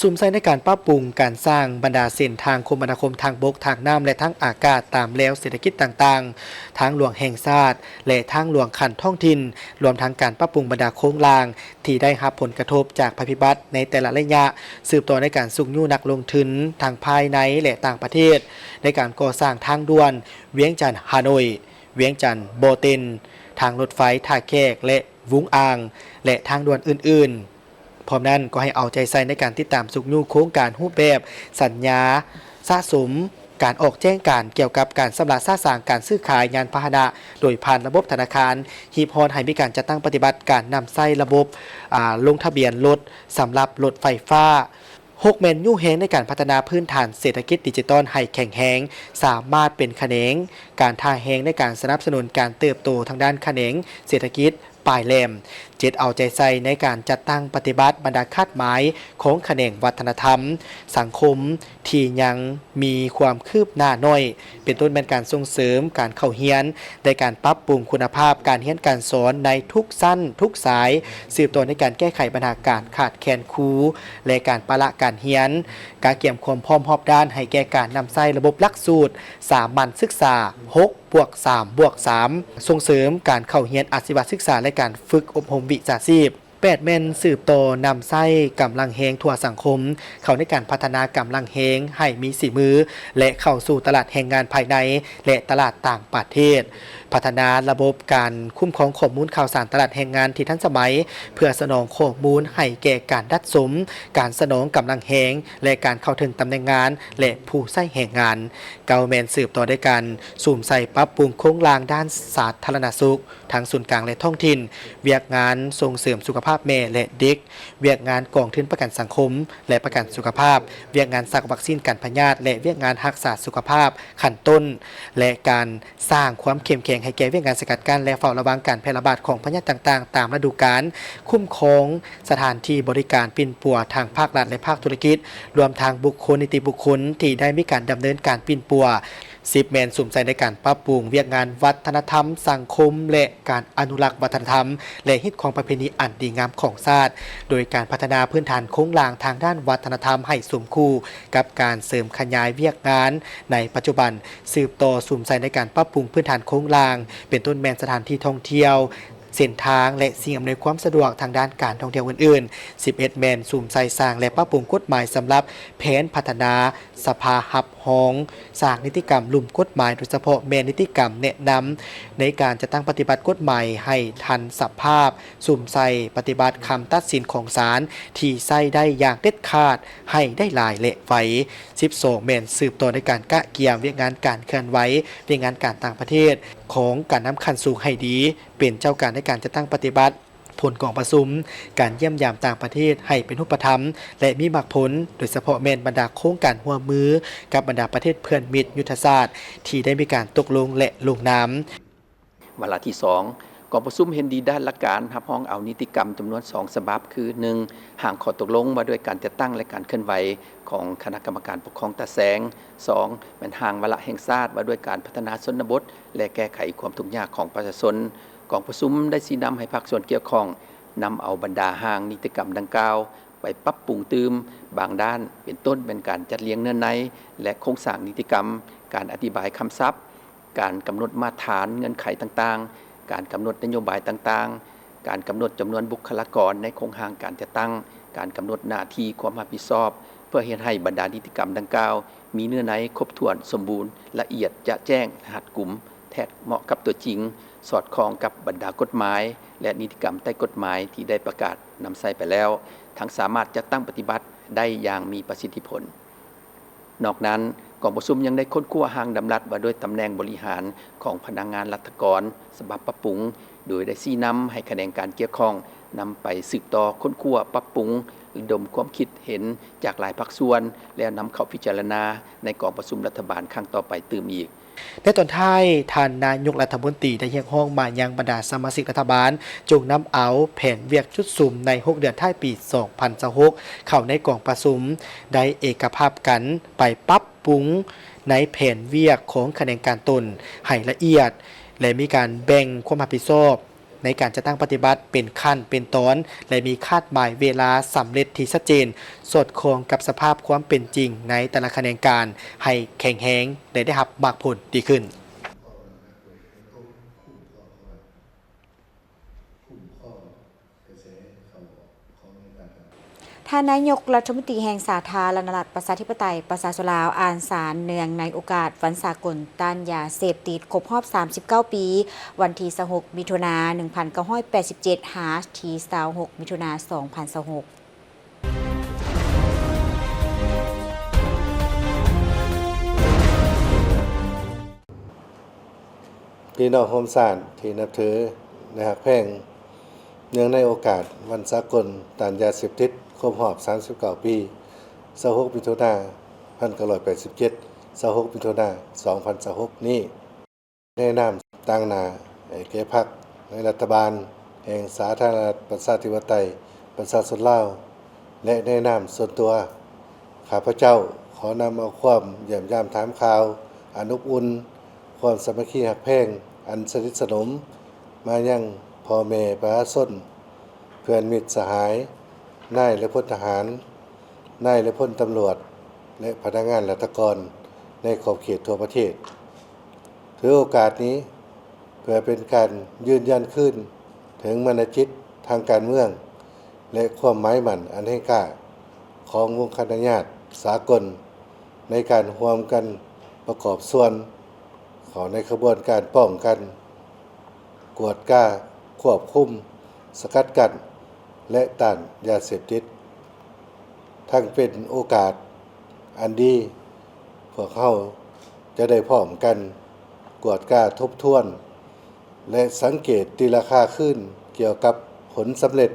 ສຸມໃສ່ໃນການປັບປຸງການສ້າງບັນດາເສັ້ນທາງຄົມມະນາຄົມທາງບົກ, ທາງນ້ຳ ແລະ ທາງອາກາດຕາມແລວເສດຖະກິດຕ່າງໆ, ທາງຫຼວງແຫ່ງຊາດ ແລະ ທາງຫຼວງຂັ້ນທ້ອງຖິ່ນ, ລວມທັງການປັບປຸງບັນດາໂຄງລ່າງທີ່ໄດ້ຮັບຜົນກະທົບຈາກໄພພິບັດໃນແຕ່ລະໄລຍະ, ສືບຕໍ່ໃນການຊຸກຍູ້ນັກລົງທຶນທັງພາຍໃນ ແລະ ຕ່າງປະເທດ ໃນການກໍ່ສ້າງທາງດ່ວນວຽງຈັນ-ຮ່າໂນ້ຍ, ວຽງຈັນ-ບໍ່ເຕັນ, ທາງລົດໄຟທ່າແຂກ ແລະ ວຸ້ງອ່າງ ແລະ ທາງດ່ວນອື່ນໆ. ພ້ອມນັ້ນກໍໃຫ້ເອົາໃຈໃສ່ໃນການຕິດຕາມຊຸກຍູ້ໂຄງການຮູບແບບສັນຍາສະສົມ, ການອອກແຈ້ງການກ່ຽວກັບການຊຳລະສະສາງການຊື້ຂາຍຍານພາຫະນະໂດຍຜ່ານລະບົບທະນາຄານ, ຮີບຮ້ອນໃຫ້ມີການຈັດຕັ້ງປະຕິບັດການນຳໃຊ້ລະບົບ ອາ ລົງທະບຽນລົດສຳລັບລົດໄຟຟ້າ. ຫົກແມ່ນຍູ້ແຮງໃນການພັດທະນາພື້ນຖານເສດຖະກິດດິຈິຕອນໃຫ້ແຂງແຮງ, ສາມາດເປັນຂະແໜງການທ່າແຮງໃນການສະໜັບສະໜູນການເຕີບໂຕທາງດ້ານຂະແໜງເສດຖະກິດ ປາຍແຫຼມ. ເຈັດເອົາໃຈໃສ່ໃນການຈັດຕັ້ງປະຕິບັດບັນດາຄາດໝາຍຂອງຂະແໜງວັດທະນະທຳ, ສັງຄົມທີ່ຍັງມີຄວາມຄືບໜ້າໜ້ອຍ, ເປັນຕົ້ນແມ່ນການສົ່ງເສີມການເຂົ້າຮຽນ ແລະ ການປັບປຸງຄຸນນະພາບການຮຽນການສອນໃນທຸກຊັ້ນທຸກສາຍ, ສືບຕໍ່ໃນການແກ້ໄຂບັນຫາການຂາດແຄນຄູ ແລະ ການປະລະການຮຽນ, ກະກຽມຄວາມພ້ອມຮອບດ້ານໃຫ້ແກ່ການນຳໃຊ້ລະບົບຫຼັກສູດສາມັນສຶກສາ ຫົກ ບວກ ສາມ ບວກ ສາມ, ສົ່ງເສີມການເຂົ້າຮຽນອາຊີວະສຶກສາ ແລະ ການຝຶກອົບຮົມວິຊາຊີບ. ແປດແມ່ນສືບຕໍ່ນຳໃຊ້ກຳລັງແຮງທົ່ວສັງຄົມ ເຂົ້າໃນການພັດທະນາກຳລັງແຮງໃຫ້ມີສີມື ແລະ ເຂົ້າສູ່ຕະຫຼາດແຮງງານພາຍໃນ ແລະ ຕະຫຼາດຕ່າງປະເທດ, ພັດທະນາລະບົບການຄຸ້ມຄອງຂໍ້ມູນຂ່າວສານຕະຫຼາດແຮງງານທີ່ທັນສະໄໝ ເພື່ອສະໜອງຂໍ້ມູນໃຫ້ແກ່ການດັດສົມ, ການສະໜອງກຳລັງແຮງ ແລະ ການເຂົ້າເຖິງຕຳແໜ່ງງານ ແລະ ຜູ້ໃຊ້ແຮງງານ. ເກົ້າແມ່ນສືບຕໍ່ໃນການສຸມໃສ່ປັບປຸງໂຄງລ່າງດ້ານສາທາລະນະສຸກ ທັງສູນກາງ ແລະ ທ້ອງຖິ່ນ, ວຽກງານສົ່ງເສີມສຸຂະພາບແມ່ ແລະ ເດັກ, ວຽກງານກອງທຶນປະກັນສັງຄົມ ແລະ ປະກັນສຸຂະພາບ, ວຽກງານສັກວັກຊີນກັນພະຍາດ ແລະ ວຽກງານຮັກສາສຸຂະພາບຂັ້ນຕົ້ນ ແລະ ການສ້າງຄວາມເຂັ້ມແຂງໃຫ້ແກ່ວຽກງານສະກັດກັ້ນ ແລະ ເຝົ້າລະວັງການແຜ່ລະບາດຂອງພະຍາດຕ່າງໆຕາມລະດູການ, ຄຸ້ມຄອງສະຖານທີ່ບໍລິການປິ່ນປົວທາງພາກລັດ ແລະ ພາກທຸລະກິດ, ລວມທັງບຸກຄົນ, ນິຕິບຸກຄົນທີ່ໄດ້ມີການດຳເນີນການປິ່ນປົວ. ສິບແມ່ນສຸມໃສ່ໃນການປັບປຸງວຽກງານວັດທະນະທຳ, ສັງຄົມ ແລະ ການອະນຸລັກວັດທະນະທຳ ແລະ ຮີດຄອງປະເພນີອັນດີງາມຂອງຊາດ, ໂດຍການພັດທະນາພື້ນຖານໂຄງລ່າງທາງດ້ານວັດທະນະທຳໃຫ້ສົມຄູ່ກັບການເສີມຂະຫຍາຍວຽກງານໃນປັດຈຸບັນ, ສືບຕໍ່ສຸມໃສ່ໃນການປັບປຸງພື້ນຖານໂຄງລ່າງ, ເປັນຕົ້ນແມ່ນສະຖານທີ່ທ່ອງທ່ຽວ, ເສັ້ນທາງ ແລະ ສິ່ງອຳນວຍຄວາມສະດວກທາງດ້ານການທ່ອງທ່ຽວອື່ນໆ. ສິບເອັດແມ່ນສຸມໃສ່ສ້າງ ແລະ ປັບປຸງກົດໝາຍສຳລັບແຜນພັດທະນາ ສະພາຮັບຮອງ, ສ້າງນິຕິກຳລຸ່ມກົດໝາຍ, ໂດຍສະເພາະແມ່ນນິຕິກຳແນະນຳໃນການຈັດຕັ້ງປະຕິບັດກົດໝາຍໃຫ້ທັນສະພາບ, ສຸມໃສ່ປະຕິບັດຄຳຕັດສິນຂອງສານທີ່ໃຊ້ໄດ້ຢ່າງເດັດຂາດໃຫ້ໄດ້ຫຼາຍ ແລະ ໄວ. ສິບສອງແມ່ນສືບຕໍ່ໃນການກະກຽມວຽກງານການເຄື່ອນໄຫວ, ວຽກງານການຕ່າງປະເທດຂອງການນຳຂັ້ນສູງໃຫ້ດີ, ເປັນເຈົ້າການໃນການຈັດຕັ້ງປະຕິບັດ ຜົນກອງປະຊຸມ, ການຢ້ຽມຢາມຕ່າງປະເທດໃຫ້ເປັນຮູບປະທຳ ແລະ ມີໝາກຜົນ, ໂດຍສະເພາະແມ່ນບັນດາໂຄງການຮ່ວມມືກັບບັນດາປະເທດເພື່ອນມິດຍຸດທະສາດທີ່ໄດ້ມີການຕົກລົງ ແລະ ລົງນາມ. ວາລະທີສອງ, ກອງປະຊຸມເຫັນດີດ້ານຫຼັກການຮັບຮອງເອົານິຕິກຳຈຳນວນສອງສະບັບ ຄື ໜຶ່ງ ຮ່າງຂໍ້ຕົກລົງວ່າດ້ວຍການຈັດຕັ້ງ ແລະ ການເຄື່ອນໄຫວຂອງຄະນະກຳມະການປົກຄອງຕາແສງ, ສອງ ແມ່ນຮ່າງວາລະແຫ່ງຊາດວ່າດ້ວຍການພັດທະນາຊົນນະບົດ ແລະ ແກ້ໄຂຄວາມທຸກຍາກຂອງປະຊາຊົນ. ກອງປະຊຸມໄດ້ຊີ້ນຳໃຫ້ພາກສ່ວນກ່ຽວຂ້ອງນຳເອົາບັນດາຮ່າງນິຕິກຳດັ່ງກ່າວ ໄປປັບປຸງຕື່ມບາງດ້ານ ເປັນຕົ້ນແມ່ນການຈັດລຽງເນື້ອໃນ ແລະ ໂຄງສ້າງນິຕິກຳ, ການອະທິບາຍຄຳສັບ, ການກຳນົດມາດຖານເງື່ອນໄຂຕ່າງໆ, ການກຳນົດນະໂຍບາຍຕ່າງໆ, ການກຳນົດຈຳນວນບຸກຄະລາກອນໃນໂຄງຮ່າງການຈັດຕັ້ງ, ການກຳນົດໜ້າທີ່ຄວາມຮັບຜິດຊອບ ເພື່ອເຮັດໃຫ້ບັນດານິຕິກຳດັ່ງກ່າວມີເນື້ອໃນຄົບຖ້ວນ, ສົມບູນ, ລະອຽດ, ຈະແຈ້ງ, ຮັດກຸມ, ແທດເໝາະກັບຕົວຈິງ, ສອດຄ່ອງກັບບັນດາກົດໝາຍ ແລະ ນິຕິກຳໃຕ້ກົດໝາຍທີ່ໄດ້ປະກາດນຳໃຊ້ໄປແລ້ວ, ທັງສາມາດຈັດຕັ້ງປະຕິບັດໄດ້ຢ່າງມີປະສິດທິຜົນ. ນອກນັ້ນ, ກອງປະຊຸມຍັງໄດ້ຄົ້ນຄວ້າຮ່າງດຳລັດວ່າດ້ວຍຕຳແໜ່ງບໍລິຫານຂອງພະນັກງານລັດຖະກອນສະບັບປັບປຸງ, ໂດຍໄດ້ຊີ້ນຳໃຫ້ຂະແໜງການກ່ຽວຂ້ອງນຳໄປສືບຕໍ່ຄົ້ນຄວ້າ, ປັບປຸງ, ລະດົມຄວາມຄິດເຫັນຈາກຫຼາຍພາກສ່ວນ ແລ້ວນຳເຂົ້າພິຈາລະນາໃນກອງປະຊຸມລັດຖະບານຄັ້ງຕໍ່ໄປຕື່ມອີກ. ໃນຕອນທ້າຍ, ທ່ານນາຍົກລັດຖະມົນຕີໄດ້ຮຽກຮ້ອງມາຍັງບັນດາສະມາຊິກລັດຖະບານ ຈົ່ງນຳເອົາແຜນວຽກຈຸດສຸມໃນຫົກເດືອນທ້າຍປີສອງພັນຊາວຫົກ ເຂົ້າໃນກອງປະຊຸມ, ໄດ້ເອກະພາບກັນໄປປັບປຸງໃນແຜນວຽກຂອງຂະແໜງການຕົນໃຫ້ລະອຽດ ແລະ ມີການແບ່ງຄວາມຮັບຜິດຊອບ ໃນການຈັດຕັ້ງປະຕິບັດເປັນຂັ້ນເປັນຕອນ ແລະ ມີຄາດໝາຍເວລາສຳເລັດທີ່ຊັດເຈນ, ສອດຄ່ອງກັບສະພາບຄວາມເປັນຈິງໃນແຕ່ລະຂະແໜງການໃຫ້ແຂງແຮງ ແລະ ໄດ້ຮັບໝາກຜົນດີຂຶ້ນ. ທ່ານນາຍົກລັດຖະມົນຕີແຫ່ງສາທາລະນະລັດ ປະຊາທິປະໄຕ ປະຊາຊົນລາວ ອ່ານສານເນື່ອງໃນໂອກາດວັນສາກົນຕ້ານຢາເສບຕິດຄົບຮອບສາມສິບເກົ້າປີ, ວັນທີຊາວຫົກ ມິຖຸນາ ໜຶ່ງພັນເກົ້າຮ້ອຍແປດສິບເຈັດ ຫາ ທີຊາວຫົກ ມິຖຸນາ ສອງພັນຊາວຫົກ. ພີ່ນ້ອງຮ່ວມຊາດທີ່ນັບຖື ແລະ ຮັກແພງ, ເນື່ອງໃນໂອກາດວັນສາກົນຕ້ານຢາເສບຕິດຄົບຮອບສາມສິບເກົ້າປີ, ຊາວຫົກ ມິຖຸນາ ພັນເກົ້າຮ້ອຍແປດສິບເຈັດ ຊາວຫົກ ມິຖຸນາ ສອງພັນຊາວຫົກນີ້, ແນະນຳຕາງໜ້າໃຫ້ແກ່ພັກໃນລັດຖະບານແຫ່ງສາທາລະນະລັດ ປະຊາທິປະໄຕ ປະຊາຊົນລາວ ແລະ ແນະນຳສ່ວນຕົວ, ຂ້າພະເຈົ້າຂໍນຳເອົາຄວາມຢ້ຽມຢາມຖາມຂ່າວອັນອົບອຸ່ນ, ຄວາມສາມັກຄີຮັກແພງອັນສະໜິດສະໜົມມາຍັງພໍ່ແມ່ປະຊາຊົນ, ເພື່ອນມິດສະຫາຍ, ນາຍ ແລະ ພົນທະຫານ, ນາຍ ແລະ ພົນຕຳຫຼວດ ແລະ ພະນັກງານລັດຖະກອນໃນຂອບເຂດທົ່ວປະເທດ. ຖືໂອກາດນີ້ເພື່ອເປັນການຢືນຢັນຄືນເຖິງມານະຈິດທາງການເມືອງ ແລະ ຄວາມໝາຍໝັ້ນອັນແຮງກ້າຂອງວົງຄະນະຍາດສາກົນ ໃນການຮ່ວມກັນປະກອບສ່ວນເຂົ້າໃນຂະບວນການປ້ອງກັນ, ກວດກາ, ຄວບຄຸມ, ສະກັດກັ້ນ ແລະ ຕ້ານຢາເສບຕິດ. ທັງເປັນໂອກາດອັນດີ, ພວກເຮົາຈະໄດ້ພ້ອມກັນກວດກາທົບທວນ ແລະ ສັງເກດຕີລາຄາຄືນກ່ຽວກັບຜົນສຳເລັດ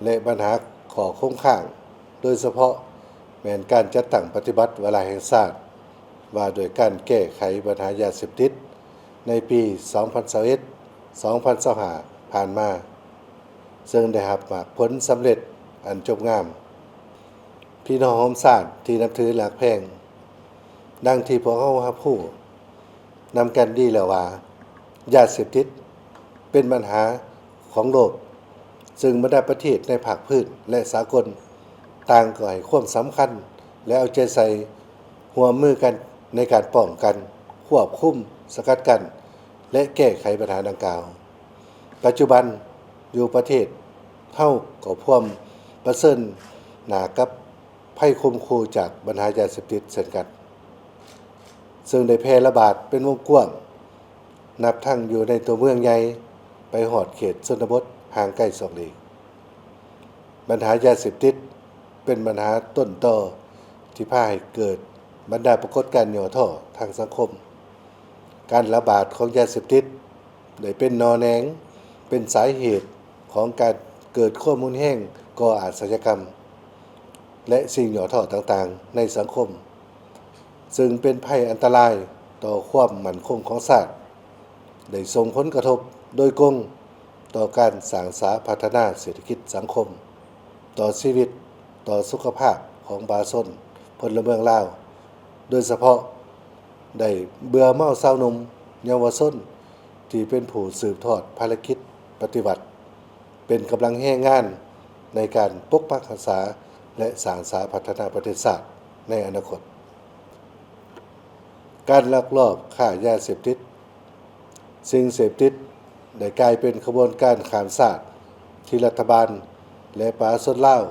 ແລະ ບັນຫາຂໍ້ຄົງຄ້າງ, ໂດຍສະເພາະແມ່ນການຈັດຕັ້ງປະຕິບັດວາລະແຫ່ງຊາດວ່າດ້ວຍການແກ້ໄຂບັນຫາຢາເສບຕິດໃນປີສອງພັນຊາວເອັດ ສອງພັນຊາວຫ້າ ຜ່ານມາ. ເຊິ່ງໄດ້ຮັບໝາກຜົນສຳເລັດອັນຈົບງາມ. ພີ່ນ້ອງຮ່ວມຊາດທີ່ນັບຖືແລະຮັກແພງ, ດັ່ງທີ່ພວກເຮົາຮັບຮູ້ນຳກັນດີແລ້ວວ່າ ຢາເສບຕິດເປັນບັນຫາຂອງໂລກ, ເຊິ່ງບັນດາປະເທດໃນພາກພື້ນ ແລະ ສາກົນ ຕ່າງກໍໃຫ້ຄວາມສຳຄັນ ແລະ ເອົາໃຈໃສ່ຮ່ວມມືກັນໃນການປ້ອງກັນ, ຄວບຄຸມ, ສະກັດກັ້ນ ແລະ ແກ້ໄຂບັນຫາດັ່ງກ່າວ. ປັດຈຸບັນຢູ່ປະເທດເຮົາກໍພວມປະເຊີນໜ້າກັບໄພຂົ່ມຂູ່ຈາກບັນຫາຢາເສບຕິດເຊັ່ນກັນ, ເຊິ່ງໄດ້ແຜ່ລະບາດເປັນວົງກວ້າງ, ນັບທັງຢູ່ໃນຕົວເມືອງໃຫຍ່ໄປຮອດເຂດຊົນນະບົດຫ່າງໄກສອກຫຼີກ. ບັນຫາຢາເສບຕິດເປັນບັນຫາຕົ້ນຕໍທີ່ພາໃຫ້ເກີດບັນດາປາກົດການຫຍໍ້ທໍ້ທາງສັງຄົມ. ການລະບາດຂອງຢາເສບຕິດ ໄດ້ເປັນໜໍ່ແໜງ, ເປັນສາເຫດຂອງການເກີດຄວາມຮຸນແຮງ, ກໍ່ອາຊະຍາກຳ ແລະ ສິ່ງຫຍໍ້ທໍ້ຕ່າງໆໃນສັງຄົມ, ເຊິ່ງເປັນໄພອັນຕະລາຍຕໍ່ຄວາມໝັ້ນຄົງຂອງຊາດ, ໄດ້ສົ່ງຜົນກະທົບ ໂດຍກົງຕໍ່ການສ້າງສາພັດທະນາເສດຖະກິດສັງຄົມ, ຕໍ່ຊີວິດ, ຕໍ່ສຸຂະພາບຂອງປະຊາຊົນພົນລະເມືອງລາວ, ໂດຍສະເພາະໄດ້ເບື່ອເມົາຊາວໜຸ່ມເຍົາວະຊົນ ທີ່ເປັນຜູ້ສືບທອດພາລະກິດປະຕິວັດ, ເປັນກຳລັງແຮງງານໃນການປົກປັກຮັກສາ ແລະ ສ້າງສາພັດທະນາປະເທດຊາດໃນອະນາຄົດ. ການລັກລອບຄ້າຢາເສບຕິດ, ສິ່ງເສບຕິດໄດ້ກາຍເປັນຂະບວນການຂ້າມຊາດທີ່ລັດຖະບານ ແລະ ປະຊາຊົນລາວ,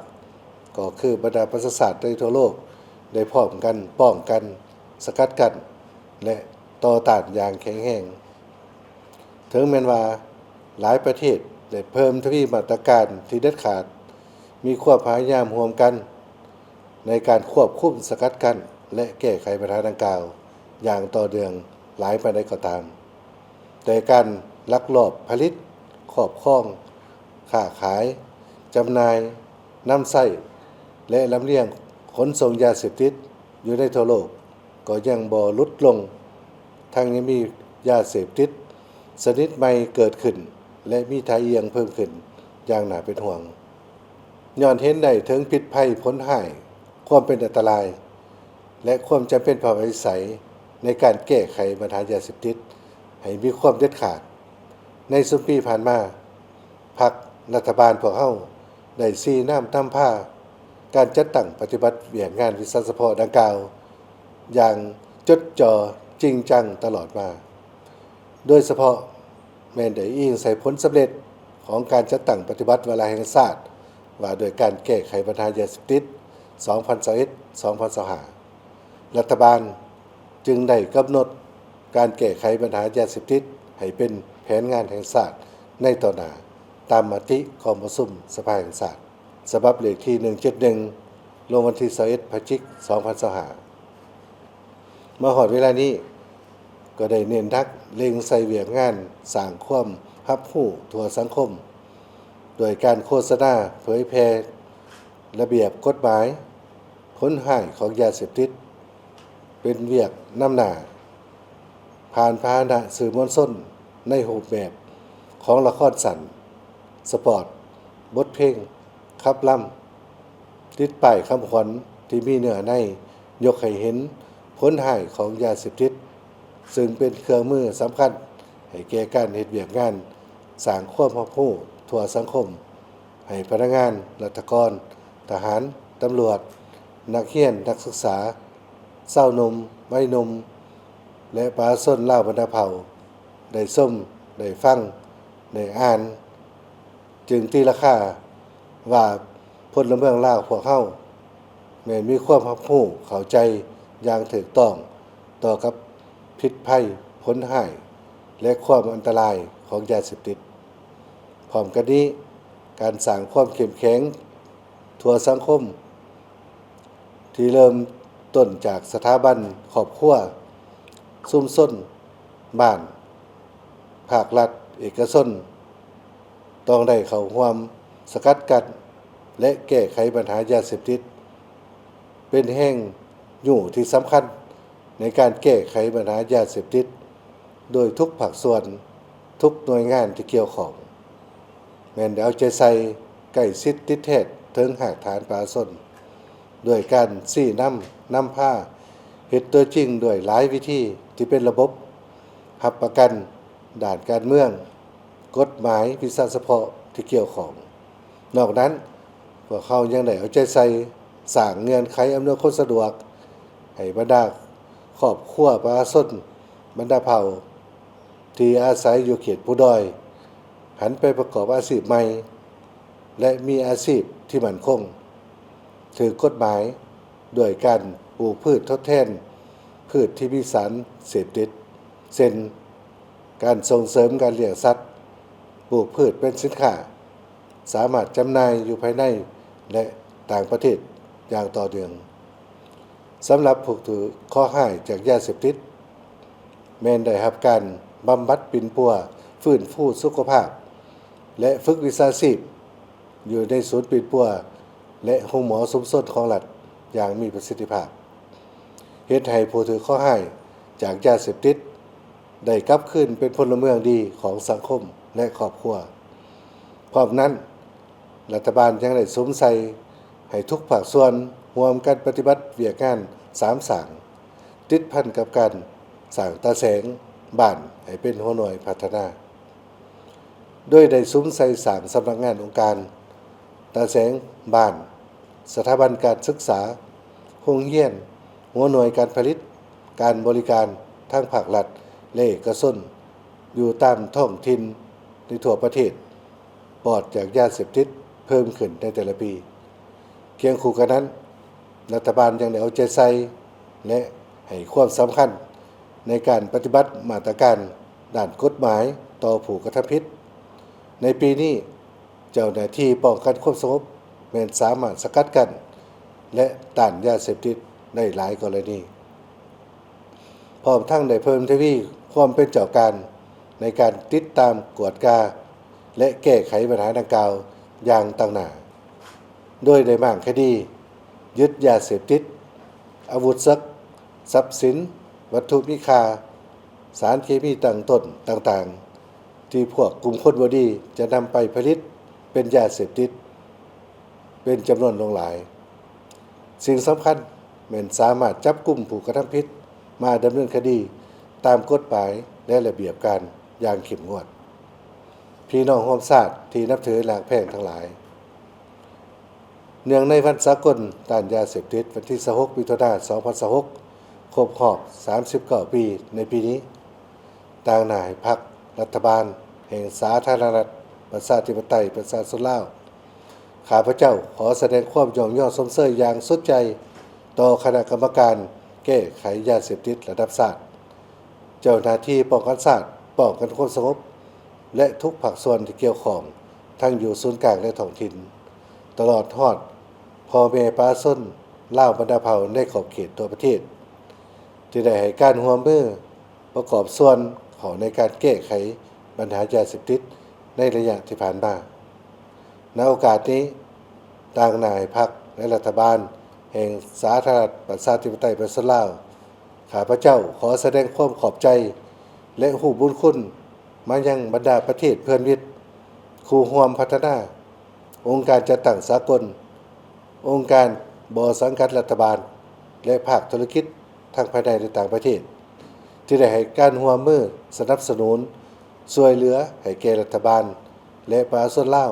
ກໍຄືບັນດາປະຊາຊາດໃນທົ່ວໂລກ ໄດ້ພ້ອມກັນປ້ອງກັນ, ສະກັດກັ້ນ ແລະ ຕໍ່ຕ້ານຢ່າງແຂງແຮງ. ເຖິງແມ່ນວ່າຫຼາຍປະເທດໄດ້ເພີ່ມທະວີມາດຕະການທີ່ເດັດຂາດ, ມີຄວາມພະຍາຍາມຮ່ວມກັນໃນການຄວບຄຸມ, ສະກັດກັ້ນ ແລະ ແກ້ໄຂບັນຫາດັ່ງກ່າວຢ່າງຕໍ່ເນື່ອງຫຼາຍປານໃດກໍຕາມ, ແຕ່ການລັກລອບຜະລິດ, ຄອບຄອງ, ຄ້າຂາຍ, ຈຳໜ່າຍ, ນຳໃຊ້ ແລະ ລຳລຽງຂົນສົ່ງຢາເສບຕິດຢູ່ໃນທົ່ວໂລກ ກໍຍັງບໍ່ຫຼຸດລົງ, ທັງຍັງມີຢາເສບຕິດຊະນິດໃໝ່ເກີດຂຶ້ນ ແລະ ມີທ່າອ່ຽງເພີ່ມຂຶ້ນຢ່າງໜ້າເປັນຫ່ວງ. ຍ້ອນເຫັນໄດ້ເຖິງພິດໄພ, ຜົນຮ້າຍ, ຄວາມເປັນອັນຕະລາຍ ແລະ ຄວາມຈຳເປັນພາວະວິໄສໃນການແກ້ໄຂບັນຫາຢາເສບຕິດໃຫ້ມີຄວາມເດັດຂາດ. ໃນຊຸມປີຜ່ານມາ, ພັກລັດຖະບານພວກເຮົາໄດ້ຊີ້ນຳນຳພາການຈັດຕັ້ງປະຕິບັດວຽກງານວິຊາສະເພາະດັ່ງກ່າວຢ່າງຈົດຈໍຈິງຈັງຕະຫຼອດມາ, ໂດຍສະເພາະແມ່ນໄດ້ອີງໃສ່ຜົນສຳເລັດຂອງການຈັດຕັ້ງປະຕິບັດວາລະແຫ່ງຊາດວ່າດ້ວຍການແກ້ໄຂບັນຫາຢາເສບຕິດ ສອງພັນຊາວເອັດ ສອງພັນຊາວຫ້າ. ລັດຖະບານຈຶ່ງໄດ້ກຳນົດການແກ້ໄຂບັນຫາຢາເສບຕິດໃຫ້ເປັນແຜນງານແຫ່ງຊາດໃນຕໍ່ໜ້າ, ຕາມມະຕິກອງປະຊຸມສະພາແຫ່ງຊາດ ສະບັບເລກທີໜຶ່ງເຈັດໜຶ່ງ ລົງວັນທີຊາວເອັດ ພະຈິກ ສອງພັນຊາວຫ້າ. ມາຮອດເວລານີ້ ກໍໄດ້ເນັ້ນໜັກເລັ່ງໃສ່ວຽກງານສ້າງຄວາມຮັບຮູ້ທົ່ວສັງຄົມ ໂດຍການໂຄສະນາເຜີຍແຜ່ລະບຽບກົດໝາຍ, ຜົນຮ້າຍຂອງຢາເສບຕິດ ເປັນວຽກນຳໜ້າ ຜ່ານພາຫະນະສື່ມວນຊົນໃນຮູບແບບຂອງລະຄອນສັ້ນ, ສະປອດ, ບົດເພງ, ຂັບລຳ, ຕິດປ້າຍຄຳຂວັນທີ່ມີເນື້ອໃນຍົກໃຫ້ເຫັນຜົນຮ້າຍຂອງຢາເສບຕິດ, ຊຶ່ງເປັນເຄື່ອງມືສຳຄັນໃຫ້ແກ່ການເຮັດວຽກງານສ້າງຄວາມຮັບຮູ້ທົ່ວສັງຄົມ ໃຫ້ພະນັກງານ, ລັດຖະກອນ, ທະຫານ, ຕຳຫຼວດ, ນັກຮຽນ, ນັກສຶກສາ, ຊາວໜຸ່ມ, ໄວໜຸ່ມ ແລະ ປະຊາຊົນລາວບັນດາເຜົ່າ ໄດ້ຊົມ, ໄດ້ຟັງ, ໄດ້ອ່ານ, ຈຶ່ງຕີລາຄາວ່າພົນລະເມືອງລາວພວກເຮົາແມ່ນມີຄວາມຮັບຮູ້ເຂົ້າໃຈຢ່າງຖືກຕ້ອງຕໍ່ກັບພິດໄພ, ຜົນຮ້າຍ ແລະ ຄວາມອັນຕະລາຍຂອງຢາເສບຕິດ. ພ້ອມກັນນີ້, ການສ້າງຄວາມເຂັ້ມແຂງທົ່ວສັງຄົມ ທີ່ເລີ່ມຕົ້ນຈາກສະຖາບັນຄອບຄົວ, ຊຸມຊົນ, ບ້ານ, ພາກລັດ, ເອກະຊົນ ຕ້ອງໄດ້ເຂົ້າຮ່ວມສະກັດກັ້ນ ແລະ ແກ້ໄຂບັນຫາຢາເສບຕິດ, ເປັນແຮງຍູ້ທີ່ສຳຄັນໃນການແກ້ໄຂບັນຫາຢາເສບຕິດ ໂດຍທຸກພາກສ່ວນ, ທຸກໜ່ວຍງານທີ່ກ່ຽວຂ້ອງ ແມ່ນໄດ້ເອົາໃຈໃສ່, ໃກ້ຊິດຕິດແທດເຖິງຮາກຖານປະຊາຊົນ, ດ້ວຍການຊີ້ນຳ, ນຳພາ, ເຮັດຕົວຈິງດ້ວຍຫຼາຍວິທີທີ່ເປັນລະບົບ, ຮັບປະກັນດ້ານການເມືອງ, ກົດໝາຍ, ວິຊາສະເພາະທີ່ກ່ຽວຂ້ອງ. ນອກນັ້ນ, ພວກເຮົາຍັງໄດ້ເອົາໃຈໃສ່ສ້າງເງື່ອນໄຂອຳນວຍຄວາມສະດວກໃຫ້ບັນດາຄອບຄົວປະຊາຊົນບັນດາເຜົ່າ ທີ່ອາໄສຢູ່ເຂດພູດອຍ ຫັນໄປປະກອບອາຊີບໃໝ່ ແລະ ມີອາຊີບທີ່ໝັ້ນຄົງ, ຖືກກົດໝາຍ ດ້ວຍການປູກພືດທົດແທນພືດທີ່ມີສານເສບຕິດ ເຊັ່ນ ການສົ່ງເສີມການລ້ຽງສັດ, ປູກພືດເປັນສິນຄ້າ, ສາມາດຈຳໜ່າຍຢູ່ພາຍໃນ ແລະ ຕ່າງປະເທດຢ່າງຕໍ່ເນື່ອງ. ສຳລັບຜູ້ຖືກເຄາະຮ້າຍຈາກຢາເສບຕິດ ແມ່ນໄດ້ຮັບການບຳບັດປິ່ນປົວ, ຟື້ນຟູສຸຂະພາບ ແລະ ຝຶກວິຊາຊີບ ຢູ່ໃນສູນປິ່ນປົວ ແລະ ໂຮງໝໍຊຸມຊົນຂອງລັດຢ່າງມີປະສິດທິພາບ, ເຮັດໃຫ້ຜູ້ຖືກເຄາະຮ້າຍຈາກຢາເສບຕິດ ໄດ້ກັບຄືນເປັນພົນລະເມືອງດີຂອງສັງຄົມ ແລະ ຄອບຄົວ. ພ້ອມນັ້ນ, ລັດຖະບານຍັງໄດ້ສຸມໃສ່ໃຫ້ທຸກພາກສ່ວນຮ່ວມກັນປະຕິບັດວຽກງານສາມສ້າງ, ຕິດພັນກັບການສ້າງຕາແສງບ້ານໃຫ້ເປັນຫົວໜ່ວຍພັດທະນາ, ໂດຍໄດ້ສຸມໃສ່ສ້າງສຳນັກງານອົງການ, ຕາແສງບ້ານ, ສະຖາບັນການສຶກສາ, ໂຮງຮຽນ, ຫົວໜ່ວຍການຜະລິດ, ການບໍລິການທັງພາກລັດ ແລະ ເອກະຊົນ ຢູ່ຕາມທ້ອງຖິ່ນໃນທົ່ວປະເທດ ປອດຈາກຢາເສບຕິດເພີ່ມຂຶ້ນໃນແຕ່ລະປີ. ຄຽງຄູ່ກັນນັ້ນ, ລັດຖະບານຍັງໄດ້ເອົາໃຈໃສ່ ແລະ ໃຫ້ຄວາມສຳຄັນໃນການປະຕິບັດມາດຕະການດ້ານກົດໝາຍຕໍ່ຜູ້ກະທຳຜິດ. ໃນປີນີ້, ເຈົ້າໜ້າທີ່ປ້ອງກັນຄວາມສະຫງົບແມ່ນສາມາດສະກັດກັ້ນ ແລະ ຕ້ານຢາເສບຕິດໄດ້ຫຼາຍກໍລະນີ, ພ້ອມທັງໄດ້ເພີ່ມທະວີຄວາມເປັນເຈົ້າການໃນການຕິດຕາມ, ກວດກາ ແລະ ແກ້ໄຂບັນຫາດັ່ງກ່າວຢ່າງຕັ້ງໜ້າ, ໂດຍໄດ້ມ້າງຄະດີ, ຍຶດຢາເສບຕິດ, ອາວຸດສັກ, ຊັບສິນ, ວັດຖຸມີຄ່າ, ສານເຄມີຕັ້ງຕົ້ນຕ່າງໆ ທີ່ພວກກຸ່ມຄົນບໍ່ດີຈະນຳໄປຜະລິດເປັນຢາເສບຕິດເປັນຈຳນວນຫຼວງຫຼາຍ. ສິ່ງສຳຄັນແມ່ນສາມາດຈັບກຸມຜູ້ກະທຳຜິດມາດຳເນີນຄະດີຕາມກົດໝາຍ ແລະ ລະບຽບການຢ່າງເຂັ້ມງວດ. ພີ່ນ້ອງຮ່ວມຊາດທີ່ນັບຖືຮັກແພງທັງຫຼາຍ, ເນື່ອງໃນວັນສາກົນຕ້ານຢາເສບຕິດ ວັນທີຊາວຫົກ ມິຖຸນາ ສອງພັນຊາວຫົກ ຄົບຮອບສາມສິບເກົ້າປີໃນປີນີ້, ຕາງໜ້າໃຫ້ພັກ, ລັດຖະບານແຫ່ງສາທາລະນະລັດ ປະຊາທິປະໄຕ ປະຊາຊົນລາວ, ຂ້າພະເຈົ້າຂໍສະແດງຄວາມຍ້ອງຍໍຊົມເຊີຍຢ່າງສຸດໃຈຕໍ່ຄະນະກຳມະການແກ້ໄຂຢາເສບຕິດລະດັບຊາດ, ເຈົ້າໜ້າທີ່ປ້ອງກັນຊາດ, ປ້ອງກັນຄວາມສະຫງົບ ແລະ ທຸກພາກສ່ວນທີ່ກ່ຽວຂ້ອງ, ທັງຢູ່ສູນກາງ ແລະ ທ້ອງຖິ່ນ, ຕະຫຼອດຮອດພໍ່ແມ່ປະຊາຊົນລາວບັນດາເຜົ່າໃນຂອບເຂດທົ່ວປະເທດ ທີ່ໄດ້ໃຫ້ການຮ່ວມມືປະກອບສ່ວນເຂົ້າໃນການແກ້ໄຂບັນຫາຢາເສບຕິດໃນໄລຍະທີ່ຜ່ານມາ. ໃນໂອກາດນີ້, ຕາງໜ້າໃຫ້ພັກ ແລະ ລັດຖະບານແຫ່ງສາທາລະນະລັດ ປະຊາທິປະໄຕ ປະຊາຊົນລາວ, ຂ້າພະເຈົ້າຂໍສະແດງຄວາມຂອບໃຈ ແລະ ຮູ້ບຸນຄຸນມາຍັງບັນດາປະເທດເພື່ອນມິດ, ຄູ່ຮ່ວມພັດທະນາ, ອົງການຈັດຕັ້ງສາກົນ, ອົງການບໍ່ສັງກັດລັດຖະບານ ແລະ ພາກທຸລະກິດທັງພາຍໃນ ແລະ ຕ່າງປະເທດ ທີ່ໄດ້ໃຫ້ການຮ່ວມມືສະໜັບສະໜູນຊ່ວຍເຫຼືອໃຫ້ແກ່ລັດຖະບານ ແລະ ປະຊາຊົນລາວ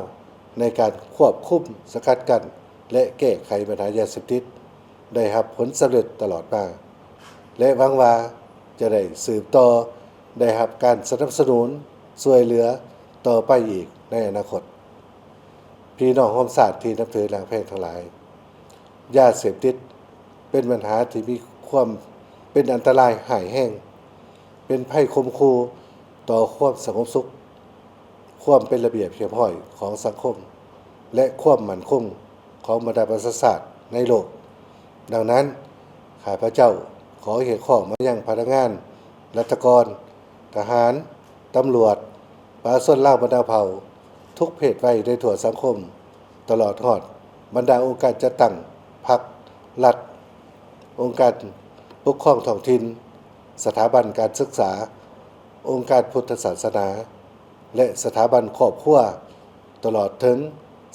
ໃນການຄວບຄຸມ, ສະກັດກັ້ນ ແລະ ແກ້ໄຂບັນຫາຢາເສບຕິດ ໄດ້ຮັບຜົນສຳເລັດຕະຫຼອດມາ ແລະ ຫວັງວ່າຈະໄດ້ສືບຕໍ່ໄດ້ຮັບການສະໜັບສະໜູນຊ່ວຍເຫຼືອຕໍ່ໄປອີກໃນອະນາຄົດ. ພີ່ນ້ອງຮ່ວມຊາດທີ່ນັບຖືຮັກແພງທັງຫຼາຍ, ຢາເສບຕິດເປັນບັນຫາທີ່ມີຄວາມເປັນອັນຕະລາຍຮ້າຍແຮງ, ເປັນໄພຂົ່ມຂູ່ຕໍ່ຄວາມສະຫງົບສຸກ, ຄວາມເປັນລະບຽບຮຽບຮ້ອຍຂອງສັງຄົມ ແລະ ຄວາມໝັ້ນຄົງຂອງບັນດາປະຊາຊາດໃນໂລກ. ດັ່ງນັ້ນ, ຂ້າພະເຈົ້າຂໍຮຽກຮ້ອງມາຍັງພະນັກງານ, ລັດຖະກອນ, ທະຫານ, ຕຳຫຼວດ, ປະຊາຊົນລາວບັນດາເຜົ່າ, ທຸກເພດໄວໃນທົ່ວສັງຄົມ, ຕະຫຼອດຮອດບັນດາອົງການຈັດຕັ້ງພັກ, ລັດ, ອົງການປົກຄອງທ້ອງຖິ່ນ, ສະຖາບັນການສຶກສາ, ອົງການພຸດທະສາສະໜາ ແລະ ສະຖາບັນຄອບຄົວ, ຕະຫຼອດເຖິງ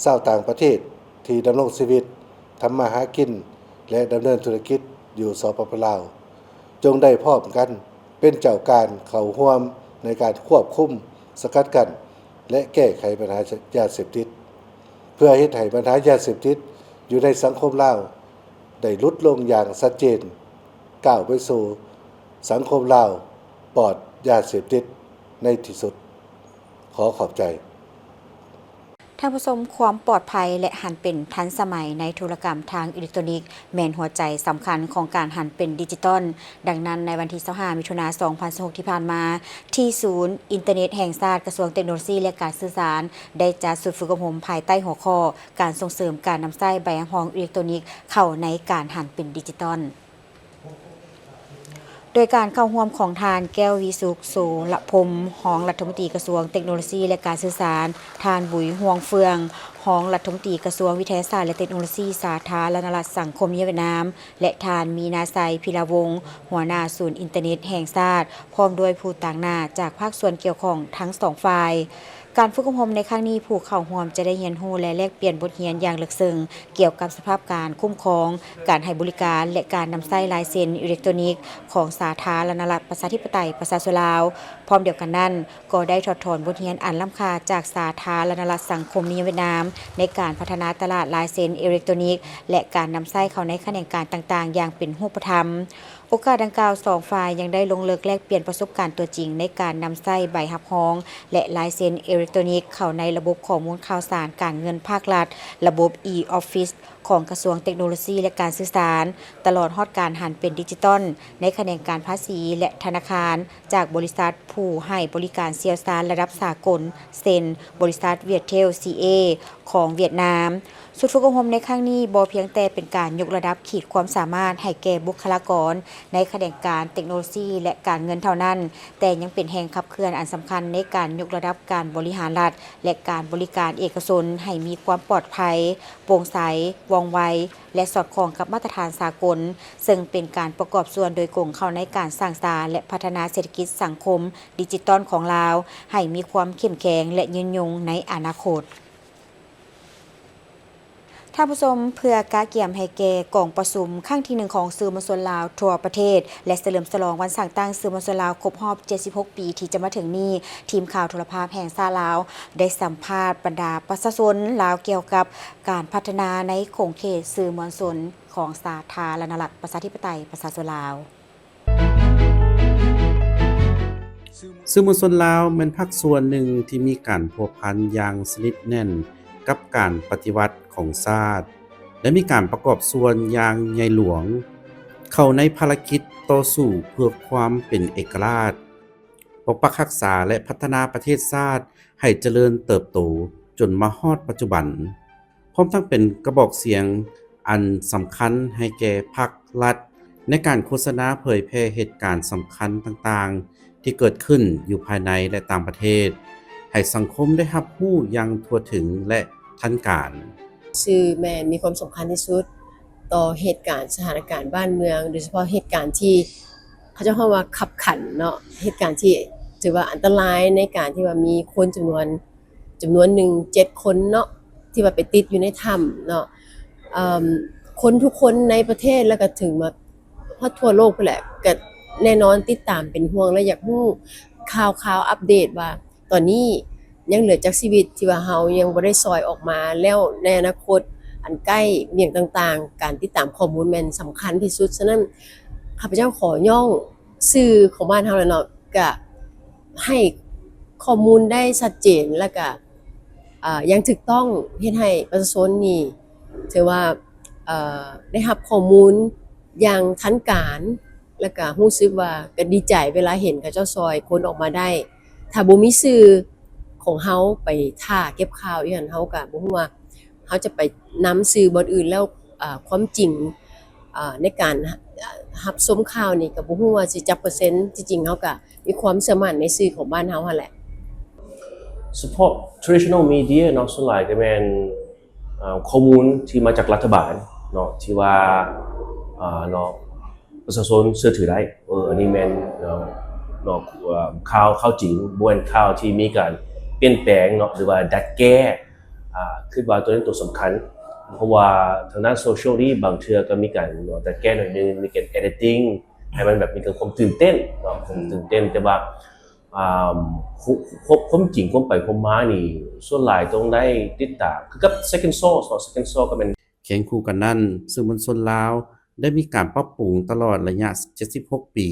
ຊາວຕ່າງປະເທດທີ່ດຳລົງຊີວິດ, ທຳມາຫາກິນ ແລະ ດຳເນີນທຸລະກິດຢູ່ ສປປ ລາວ, ຈົ່ງໄດ້ພ້ອມກັນເປັນເຈົ້າການເຂົ້າຮ່ວມໃນການຄວບຄຸມ, ສະກັດກັ້ນ ແລະ ແກ້ໄຂບັນຫາຢາເສບຕິດ, ເພື່ອເຮັດໃຫ້ບັນຫາຢາເສບຕິດຢູ່ໃນສັງຄົມລາວໄດ້ຫຼຸດລົງຢ່າງຊັດເຈນ, ກ້າວໄປສູ່ສັງຄົມລາວປອດຢາເສບຕິດໃນທີ່ສຸດ. ຂໍຂອບໃຈ. ທ່ານຜູ້ຊົມ, ຄວາມປອດໄພ ແລະ ຫັນເປັນທັນສະໄໝໃນທຸລະກຳທາງອີເລັກໂຕນິກ ແມ່ນຫົວໃຈສຳຄັນຂອງການຫັນເປັນດິຈິຕອນ. ດັ່ງນັ້ນ, ໃນວັນທີຊາວຫ້າ ມິຖຸນາ ສອງພັນຊາວຫົກ ທີ່ຜ່ານມາ, ທີ່ສູນອິນເຕີເນັດແຫ່ງຊາດ ກະຊວງເຕັກໂນໂລຊີ ແລະ ການສື່ສານ ໄດ້ຈັດຊຸດຝຶກອົບຮົມພາຍໃຕ້ຫົວຂໍ້ ການສົ່ງເສີມການນຳໃຊ້ໃບຮັບຮອງອີເລັກໂຕນິກເຂົ້າໃນການຫັນເປັນດິຈິຕອນ. ໂດ ໂດຍການເຂົ້າຮ່ວມຂອງທ່ານ ແກ້ວວິສຸກ ໂສລະພົມ ຮອງລັດຖະມົນຕີກະຊວງເຕັກໂນໂລຊີ ແລະ ການສື່ສານ, ທ່ານ ບຸຍ ຮ່ວງເຟືອງ ຮອງລັດຖະມົນຕີກະຊວງວິທະຍາສາດ ແລະ ເຕັກໂນໂລຊີສາທາລະນະລັດສັງຄົມນິຍົມຫວຽດນາມ ແລະ ທ່ານ ມີນາໄຊ ພິລາວົງ ຫົວໜ້າສູນອິນເຕີເນັດແຫ່ງຊາດ ພ້ອມດ້ວຍຜູ້ຕາງໜ້າຈາກພາກສ່ວນກ່ຽວຂ້ອງທັງສອງຝ່າຍ. ການຝຶກອົບຮົມໃນຄັ້ງນີ້, ຜູ້ເຂົ້າຮ່ວມຈະໄດ້ຮຽນຮູ້ ແລະ ແລກປ່ຽນບົດຮຽນຢ່າງເລິກເຊິ່ງກ່ຽວກັບສະພາບການຄຸ້ມຄອງ, ການໃຫ້ບໍລິການ ແລະ ການນຳໃຊ້ລາຍເຊັນອີເລັກໂຕນິກຂອງສາທາລະນະລັດປະຊາທິປະໄຕປະຊາຊົນລາວ. ພ້ອມດຽວກັນນັ້ນ, ກໍໄດ້ຖອດຖອນບົດຮຽນອັນລ້ຳຄ່າຈາກສາທາລະນະລັດສັງຄົມນິຍົມຫວຽດນາມ ໃນການພັດທະນາຕະຫຼາດລາຍເຊັນອີເລັກໂຕນິກ ແລະ ການນຳໃຊ້ເຂົ້າໃນຂະແໜງການຕ່າງໆຢ່າງເປັນຮູບປະທຳ. ໂອກາດດັ່ງກ່າວ, ສອງຝ່າຍຍັງໄດ້ລົງເລິກແລກປ່ຽນປະສົບການຕົວຈິງໃນການນຳໃຊ້ໃບຮັບຮອງ ແລະ ລາຍເຊັນອີເລັກໂຕນິກເຂົ້າໃນລະບົບຂໍ້ມູນຂ່າວສານການເງິນພາກລັດ, ລະບົບ e-office ຂອງກະຊວງເຕັກໂນໂລຊີ ແລະ ການສື່ສານ, ຕະຫຼອດຮອດການຫັນເປັນດິຈິຕອນໃນຂະແໜງການພາສີ ແລະ ທະນາຄານ ຈາກບໍລິສັດຜູ້ໃຫ້ບໍລິການຊ່ຽວຊານລະດັບສາກົນ ເຊັ່ນ ບໍລິສັດ Viettel C A ຂອງຫວຽດນາມ. ຊຸດຝຶກອົບຮົມໃນຄັ້ງນີ້ບໍ່ພຽງແຕ່ເປັນການຍົກລະດັບຂີດຄວາມສາມາດໃຫ້ແກ່ບຸກຄະລາກອນໃນຂະແໜງການເຕັກໂນໂລຊີ ແລະ ການເງິນເທົ່ານັ້ນ, ແຕ່ຍັງເປັນແຮງຂັບເຄື່ອນອັນສຳຄັນໃນການຍົກລະດັບການບໍລິຫານລັດ ແລະ ການບໍລິການເອກະຊົນໃຫ້ມີຄວາມປອດໄພ, ໂປ່ງໃສ, ວ່ອງໄວ ແລະ ສອດຄ່ອງກັບມາດຕະຖານສາກົນ, ເຊິ່ງເປັນການປະກອບສ່ວນໂດຍກົງເຂົ້າໃນການສ້າງສາ ແລະ ພັດທະນາເສດຖະກິດສັງຄົມດິຈິຕອນຂອງລາວ ໃຫ້ມີຄວາມເຂັ້ມແຂງ ແລະ ຍືນຍົງໃນອະນາຄົດ. ທ່ານຜູ້ຊົມ, ເພື່ອກະກຽມໃຫ້ແກ່ກອງປະຊຸມຄັ້ງທີໜຶ່ງຂອງສື່ມວນຊົນລາວທົ່ວປະເທດ ແລະ ສະເຫຼີມສະຫຼອງວັນສ້າງຕັ້ງສື່ມວນຊົນລາວຄົບຮອບເຈັດສິບຫົກປີທີ່ຈະມາເຖິງນີ້, ທີມຂ່າວໂທລະພາບແຫ່ງຊາດລາວ ໄດ້ສຳພາດບັນດາປະຊາຊົນລາວກ່ຽວກັບການພັດທະນາໃນຂົງເຂດສື່ມວນຊົນຂອງສາທາລະນະລັດປະຊາທິປະໄຕປະຊາຊົນລາວ. ສື່ມວນຊົນລາວແມ່ນພາກສ່ວນໜຶ່ງທີ່ມີການພົວພັນຢ່າງສະໜິດແໜ້ນກັບການປະຕິວັດຂອງຊາດ ແລະ ມີການປະກອບສ່ວນຢ່າງໃຫຍ່ຫຼວງເຂົ້າໃນພາລະກິດຕໍ່ສູ້ເພື່ອຄວາມເປັນເອກະລາດ, ປົກປັກຮັກສາ ແລະ ພັດທະນາປະເທດຊາດໃຫ້ຈະເລີນເຕີບໂຕຈົນມາຮອດປັດຈຸບັນ. ພ້ອມທັງເປັນກະບອກສຽງອັນສຳຄັນໃຫ້ແກ່ພັກລັດ ໃນການໂຄສະນາເຜີຍແຜ່ເຫດການສຳຄັນຕ່າງໆທີ່ເກີດຂຶ້ນຢູ່ພາຍໃນ ແລະ ຕ່າງປະເທດ ໃຫ້ສັງຄົມໄດ້ຮັບຮູ້ຢ່າງທົ່ວເຖິງ ແລະ ທັນການ. ສື່ແມ່ນມີຄວາມສຳຄັນທີ່ສຸດຕໍ່ເຫດການສະຖານະການບ້ານເມືອງ, ໂດຍສະເພາະເຫດການທີ່ເຂົາເຈົ້າເອີ້ນວ່າຄັບຂັນເນາະ, ເຫດການທີ່ຖືວ່າອັນຕະລາຍໃນການທີ່ວ່າມີຄົນຈຳນວນ ຈຳນວນໜຶ່ງ ເຈັດຄົນເນາະ ທີ່ວ່າໄປຕິດຢູ່ໃນຖ້ຳເນາະ. ເອີ່ມ ຄົນທຸກຄົນໃນປະເທດ ແລ້ວກໍເຖິງມາຮອດທົ່ວໂລກພຸ້ນແຫຼະ ກໍແນ່ນອນຕິດຕາມເປັນຫ່ວງ ແລະ ຢາກຮູ້ຂ່າວຄາວອັບເດດວ່າ ຕອນນີ້ຍັງເຫຼືອຈັກຊີວິດທີ່ວ່າເຮົາຍັງບໍ່ໄດ້ຊ່ອຍອອກມາ, ແລ້ວໃນອະນາຄົດອັນໃກ້ຫຍັງຕ່າງໆ, ການຕິດຕາມຂໍ້ມູນແມ່ນສຳຄັນທີ່ສຸດ. ສະນັ້ນ ຂ້າພະເຈົ້າຂໍຍ້ອງສື່ຂອງບ້ານເຮົາແຫຼະເນາະ ກະໃຫ້ຂໍ້ມູນໄດ້ຊັດເຈນ ແລ້ວກະ ອາ ຢ່າງຖືກຕ້ອງ, ເຮັດໃຫ້ປະຊາຊົນນີ້ຖືວ່າ ເອີ່ ໄດ້ຮັບຂໍ້ມູນຢ່າງທັນການ ແລ້ວກະຮູ້ສຶກວ່າກະດີໃຈເວລາເຫັນເຂົາເຈົ້າຊ່ອຍຄົນອອກມາໄດ້. ຖ້າບໍ່ມີຊື່ຂອງເຮົາໄປຖ້າເກັບຂ່າວຢູ່ຫັ້ນ, ເຮົາກະບໍ່ຮູ້ວ່າ ເຮົາຈະໄປນຳສື່ບ່ອນອື່ນແລ້ວ ເອີ່ ຄວາມຈິງ ເອີ່ ໃນການ ເອີ່ ຮັບຊົມຂ່າວນີ້ກໍບໍ່ຮູ້ວ່າຊິຈັກເປີເຊັນ. ທີ່ຈິງເຮົາກໍມີຄວາມເຊື່ອໝັ້ນໃນສື່ຂອງບ້ານເຮົາຫັ້ນແຫຼະ. ສະເພາະ traditional media ເນາະ, ສ່ວນຫຼາຍກໍແມ່ນ ເອີ່ ຂໍ້ມູນທີ່ມາຈາກລັດຖະບານເນາະ, ທີ່ວ່າ ເອີ່ ເນາະ ປະຊາຊົນເຊື່ອຖືໄດ້. ເອີ ອັນນີ້ແມ່ນ ເນາະ ເນາະ ເອີ່ ຂ່າວ ຂ່າວຈິງ, ບໍ່ແມ່ນຂ່າວທີ່ມີການປ່ຽນແປງເນາະ ຫຼືວ່າດັດແກ້. ອາ ຄິດວ່າຕົວນີ້ຕົວສຳຄັນ ເພາະວ່າທາງດ້ານໂຊຊຽວນີ້ບາງເທື່ອກໍມີການ ເນາະ ດັດແກ້ໜ້ອຍໜຶ່ງ, ມີການ editing ໃຫ້ມັນແບບມີຄວາມຕື່ນເຕັ້ນເນາະ, ຄວາມ ອືມ ຕື່ນເຕັ້ນ. ແຕ່ວ່າ ອາ ຄວາມ ຄວາມ ຄວາມຈິງ ຄວາມໄປຄວາມມານີ້ ສ່ວນຫຼາຍຕ້ອງໄດ້ຕິດຕາມ ຄືກັບ Second Source ເນາະ, Second Source ກໍແມ່ນ ຄຽງຄູ່ກັນນັ້ນ, ສື່ມວນຊົນລາວໄດ້ມີການປັບປຸງຕະຫຼອດໄລຍະເຈັດສິບຫົກປີ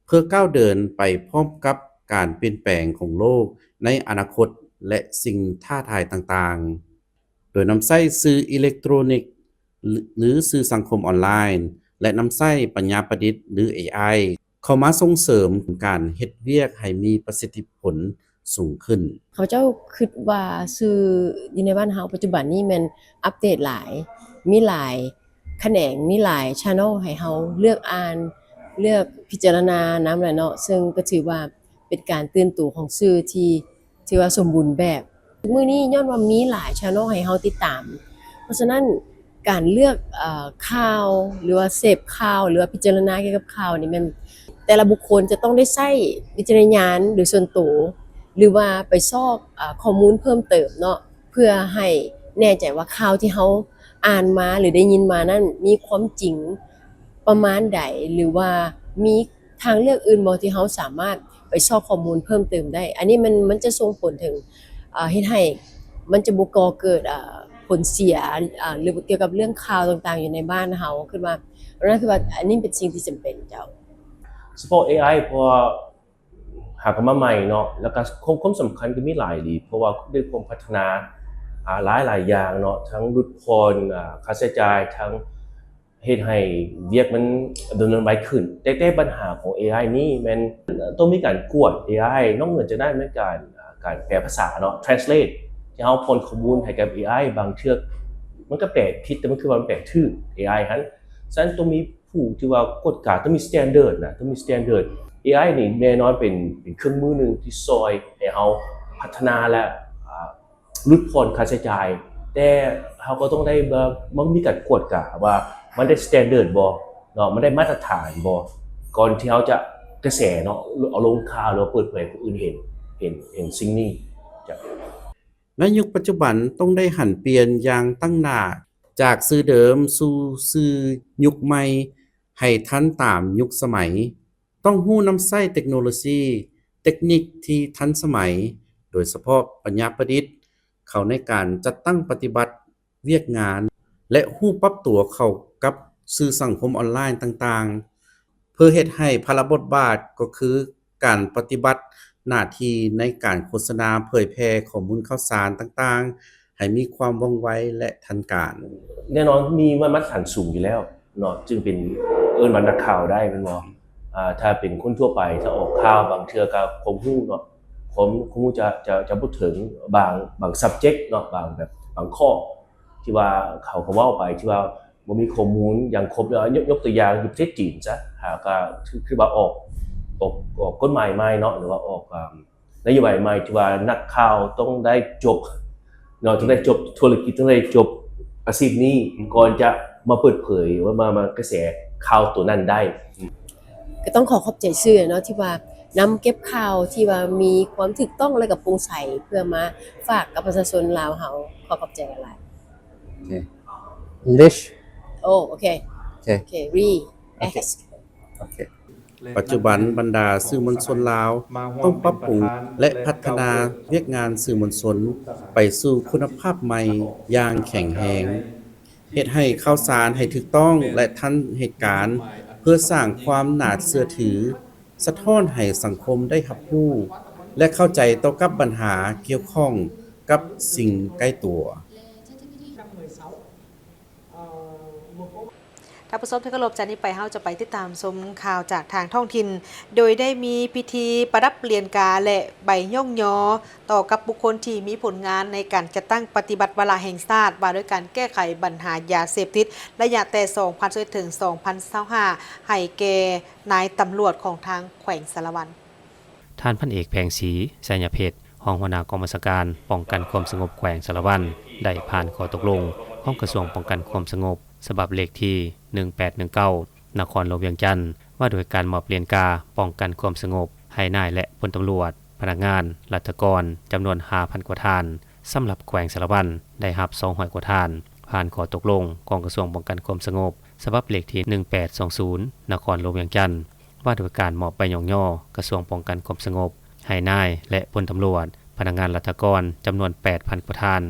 ເພື່ອກ້າວເດີນໄປພ້ອມກັບການປ່ຽນແປງຂອງໂລກໃນອະນາຄົດ ແລະ ສິ່ງທ້າທາຍຕ່າງໆ, ໂດຍນຳໃຊ້ສື່ອີເລັກໂຕຣນິກ ຫຼື ສື່ສັງຄົມອອນລາຍ ແລະ ນຳໃຊ້ປັນຍາປະດິດ ຫຼື ເອໄອ ເຂົ້າມາສົ່ງເສີມການເຮັດວຽກໃຫ້ມີປະສິດທິຜົນສູງຂຶ້ນ. ຂ້າພະເຈົ້າຄິດວ່າສື່ຢູ່ໃນບ້ານເຮົາປັດຈຸບັນນີ້ແມ່ນອັບເດດຫຼາຍ, ມີຫຼາຍຂະແໜງ, ມີຫຼາຍ channel ໃຫ້ເຮົາເລືອກອ່ານ, ເລືອກພິຈາລະນານຳແຫຼະເນາະ, ເຊິ່ງກໍຖືວ່າເປັນການຕື່ນໂຕຂອງສື່ທີ່ ຖືວ່າສົມບູນແບບ. ມື້ນີ້ຍ້ອນວ່າມີຫຼາຍ channel ໃຫ້ເຮົາຕິດຕາມ, ເພາະສະນັ້ນການເລືອກ ເອີ ຂ່າວ ຫຼືວ່າເສບຂ່າວ ຫຼືວ່າພິຈາລະນາກ່ຽວກັບຂ່າວນີ້ ແມ່ນແຕ່ລະບຸກຄົນຈະຕ້ອງໄດ້ໃຊ້ວິຈາລະນະຍານໂດຍສ່ວນໂຕ ຫຼືວ່າໄປຊອກ ເອີ ຂໍ້ມູນເພີ່ມເຕີມເນາະ ເພື່ອໃຫ້ແນ່ໃຈວ່າຂ່າວທີ່ເຮົາອ່ານມາ ຫຼືໄດ້ຍິນມານັ້ນ ມີຄວາມຈິງປະມານໃດ ຫຼືວ່າມີ ທາງເລືອກອື່ນບໍ່ທີ່ເຮົາສາມາດໄປຊອກຂໍ້ມູນເພີ່ມເຕີມໄດ້? ອັນນີ້ມັນ ມັນຈະສົ່ງຜົນເຖິງ ເອີ ເຮັດໃຫ້ມັນຈະບໍ່ກໍ່ເກີດ ເອີ ຜົນເສຍ ເອີ ຫຼືກ່ຽວກັບເລື່ອງຂ່າວຕ່າງໆຢູ່ໃນບ້ານເຮົາ. ຄິດວ່າ ນັ້ນຄືວ່າອັນນີ້ເປັນສິ່ງທີ່ຈຳເປັນເຈົ້າ. ສະເພາະ ເອໄອ ເພາະວ່າຫາກະມາໃໝ່ເນາະ, ແລ້ວກະຄວາມ ຄວາມສຳຄັນກໍມີຫຼາຍອີ່ຫຼີ ເພາະວ່າໄດ້ຄວາມພັດທະນາ ອາ ຫຼາຍໆຢ່າງເນາະ, ທັງຫຼຸດຜ່ອນ ອາ ຄ່າໃຊ້ຈ່າຍ, ທັງ ເຮັດໃຫ້ວຽກມັນດຳເນີນໄວຂຶ້ນ. ແຕ່ ແຕ່ບັນຫາຂອງ ເອໄອ ນີ້ແມ່ນຕ້ອງມີການກວດ ເອໄອ. ນອກເໜືອຈາກນັ້ນແມ່ນການ ການແປພາສາເນາະ translate ທີ່ເຮົາປ້ອນຂໍ້ມູນໃຫ້ກັບ ເອໄອ ບາງເທື່ອມັນກໍແປຜິດ ແຕ່ມັນຄືວ່າມັນແປຖືກ ເອໄອ ຫັ້ນ. ສະນັ້ນຕ້ອງມີຜູ້ທີ່ວ່າກວດກາ, ຕ້ອງມີ standard ນະ, ຕ້ອງມີ standard. ເອໄອ ນີ້ແນ່ນອນເປັນ ເປັນເຄື່ອງມືໜຶ່ງທີ່ຊ່ອຍໃຫ້ເຮົາພັດທະນາ ແລະ ອາ ຫຼຸດຜ່ອນຄ່າໃຊ້ຈ່າຍ, ແຕ່ເຮົາກໍຕ້ອງໄດ້ ມາ ມາມີການກວດກາວ່າມັນໄດ້ standard ບໍ່ເນາະ, ມັນໄດ້ມາດຕະຖານບໍ່ ກ່ອນທີ່ເຮົາຈະກະແສເນາະ ເອົາລົງຂ່າວ ຫຼືວ່າເປີດເຜີຍໃຫ້ຜູ້ອື່ນເຫັນ ເຫັນ ເຫັນສິ່ງນີ້. ໃນຍຸກປັດຈຸບັນຕ້ອງໄດ້ຫັນປ່ຽນຢ່າງຕັ້ງໜ້າ ຈາກສື່ເດີມສູ່ສື່ຍຸກໃໝ່ ໃຫ້ທັນຕາມຍຸກສະໄໝ. ຕ້ອງຮູ້ນຳໃຊ້ເຕັກໂນໂລຊີ, ເຕັກນິກທີ່ທັນສະໄໝ, ໂດຍສະເພາະປັນຍາປະດິດ ເຂົ້າໃນການຈັດຕັ້ງປະຕິບັດວຽກງານ ແລະ ຮູ້ປັບຕົວເຂົ້າກັບສື່ສັງຄົມອອນລາຍຕ່າງໆ ເພື່ອເຮັດໃຫ້ພາລະບົດບາດ ກໍຄືການປະຕິບັດໜ້າທີ່ໃນການໂຄສະນາເຜີຍແຜ່ຂໍ້ມູນຂ່າວສານຕ່າງໆ ໃຫ້ມີຄວາມວ່ອງໄວ ແລະ ທັນການ. ແນ່ນອນມີມາດຕະຖານສູງຢູ່ແລ້ວເນາະ, ຈຶ່ງເປັນ ເອີ້ນວ່ານັກຂ່າວໄດ້ແມ່ນບໍ່? ອາ ຖ້າເປັນຄົນທົ່ວໄປ ຖ້າອອກຂ່າວ ບາງເທື່ອກໍຄວາມຮູ້ເນາະ ຄວາມ ຄວາມຮູ້ຈະ ຈະ ຈະບໍ່ເຖິງບາງ ບາງ subject ເນາະ, ບາງແບບ ບາງຂໍ້ທີ່ວ່າເຂົາກໍເວົ້າໄປ ທີ່ວ່າບໍ່ມີຂໍ້ມູນຢ່າງຄົບ. ຍົກ ຍົກຕົວຢ່າງຢູ່ປະເທດຈີນຊະ ຫາກ ຄື ຄືວ່າອອກ ອອກ ອອກກົດໝາຍໃໝ່ເນາະ ຫຼືວ່າອອກ ອາ ນະໂຍບາຍໃໝ່ທີ່ວ່ານັກຂ່າວຕ້ອງໄດ້ຈົບເນາະ, ຕ້ອງໄດ້ຈົບທຸລະກິດ, ຕ້ອງໄດ້ຈົບອາຊີບນີ້ ອືມ ກ່ອນຈະມາເປີດເຜີຍ ຫຼືວ່າມາ ມາກະແສຂ່າວໂຕນັ້ນໄດ້. ອືມ ກໍຕ້ອງຂໍຂອບໃຈສື່ເນາະ ທີ່ວ່ານຳເກັບຂ່າວທີ່ວ່າມີຄວາມຖືກຕ້ອງ ແລະ ກໍໂປ່ງໃສ ເພື່ອມາຝາກກັບປະຊາຊົນລາວເຮົາ. ຂໍຂອບໃຈຫຼາຍໆ. ໂອເຄ English. ໂອ ໂອເຄ ໂອເຄ ໂອເຄ read. ໂອເຄ Ask. ໂອເຄ ປັດຈຸບັນບັນດາສື່ມວນຊົນລາວຕ້ອງປັບປຸງ ແລະ ພັດທະນາວຽກງານສື່ມວນຊົນໄປສູ່ຄຸນນະພາບໃໝ່ຢ່າງແຂງແຮງ, ເຮັດໃຫ້ຂ່າວສານໃຫ້ຖືກຕ້ອງ ແລະ ທັນເຫດການ ເພື່ອສ້າງຄວາມໜ້າເຊື່ອຖື, ສະທ້ອນໃຫ້ສັງຄົມໄດ້ຮັບຮູ້ ແລະ ເຂົ້າໃຈຕໍ່ກັບບັນຫາກ່ຽວຂ້ອງກັບສິ່ງໃກ້ຕົວ. ທ່ານຜູ້ຊົມທີ່ເຄົາລົບ, ຈາກນີ້ໄປເຮົາຈະໄປຕິດຕາມຊົມຂ່າວຈາກທາງທ້ອງຖິ່ນ, ໂດຍໄດ້ມີພິທີປະດັບຫຼຽນກາ ແລະ ໃບຍ້ອງຍໍຕໍ່ກັບບຸກຄົນທີ່ມີຜົນງານໃນການຈັດຕັ້ງປະຕິບັດວາລະແຫ່ງຊາດວ່າດ້ວຍການແກ້ໄຂບັນຫາຢາເສບຕິດ ໄລຍະແຕ່ສອງພັນຊາວເອັດ ເຖິງ ສອງພັນຊາວຫ້າ ໃຫ້ແກ່ນາຍຕຳຫຼວດຂອງທາງແຂວງສາລະວັນ. ທ່ານພັນເອກ ແພງສີ ໄຊຍະເພັດ ຮອງຫົວໜ້າກອງບັນຊາການປ້ອງກັນຄວາມສະຫງົບແຂວງສາລະວັນ ໄດ້ຜ່ານຂໍ້ຕົກລົງຂອງກະຊວງປ້ອງກັນຄວາມສະຫງົບ ສະບັບເລກທີໜຶ່ງແປດໜຶ່ງເກົ້າ ນະຄອນຫຼວງວຽງຈັນ ວ່າດ້ວຍການມອບຫຼຽນກາປ້ອງກັນຄວາມສະຫງົບໃຫ້ນາຍ ແລະ ພົນຕຳຫຼວດ, ພະນັກງານ, ລັດຖະກອນ ຈຳນວນຫ້າພັນກວ່າທ່ານ, ສຳລັບແຂວງສາລະວັນໄດ້ຮັບສອງຮ້ອຍກວ່າທ່ານ. ຜ່ານຂໍ້ຕົກລົງຂອງກະຊວງປ້ອງກັນຄວາມສະຫງົບ ສະບັບເລກທີໜຶ່ງແປດສອງສູນ ນະຄອນຫຼວງວຽງຈັນ ວ່າດ້ວຍການມອບໃບຍ້ອງຍໍກະຊວງປ້ອງກັນຄວາມສະຫງົບໃຫ້ນາຍ ແລະ ພົນຕຳຫຼວດ, ພະນັກງານລັດຖະກອນ ຈຳນວນແປດພັນກວ່າທ່ານ,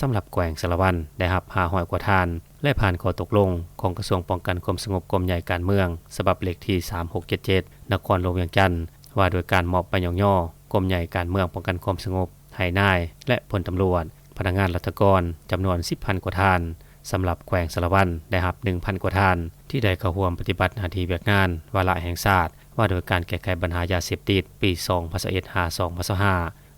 ສຳລັບແຂວງສາລະວັນໄດ້ຮັບຫ້າຮ້ອຍກວ່າທ່ານ ແລະ ຜ່ານຂໍ້ຕົກລົງຂອງກະຊວງປ້ອງກັນຄວາມສະຫງົບກົມໃຫຍ່ການເມືອງ ສະບັບເລກທີສາມຫົກເຈັດເຈັດ ນະຄອນຫຼວງວຽງຈັນ ວ່າດ້ວຍການມອບໃບຍ້ອງຍໍກົມໃຫຍ່ການເມືອງປ້ອງກັນຄວາມສະຫງົບໃຫ້ນາຍ ແລະ ພົນຕຳຫຼວດ, ພະນັກງານລັດຖະກອນ ຈຳນວນສິບພັນກວ່າທ່ານ, ສຳລັບແຂວງສາລະວັນໄດ້ຮັບໜຶ່ງພັນກວ່າທ່ານ ທີ່ໄດ້ເຂົ້າຮ່ວມປະຕິບັດໜ້າທີ່ວຽກງານວາລະແຫ່ງຊາດ ວ່າດ້ວຍການແກ້ໄຂບັນຫາຢາເສບຕິດ ປີສອງພັນຊາວເອັດ ຫາ ສອງພັນຊາວຫ້າ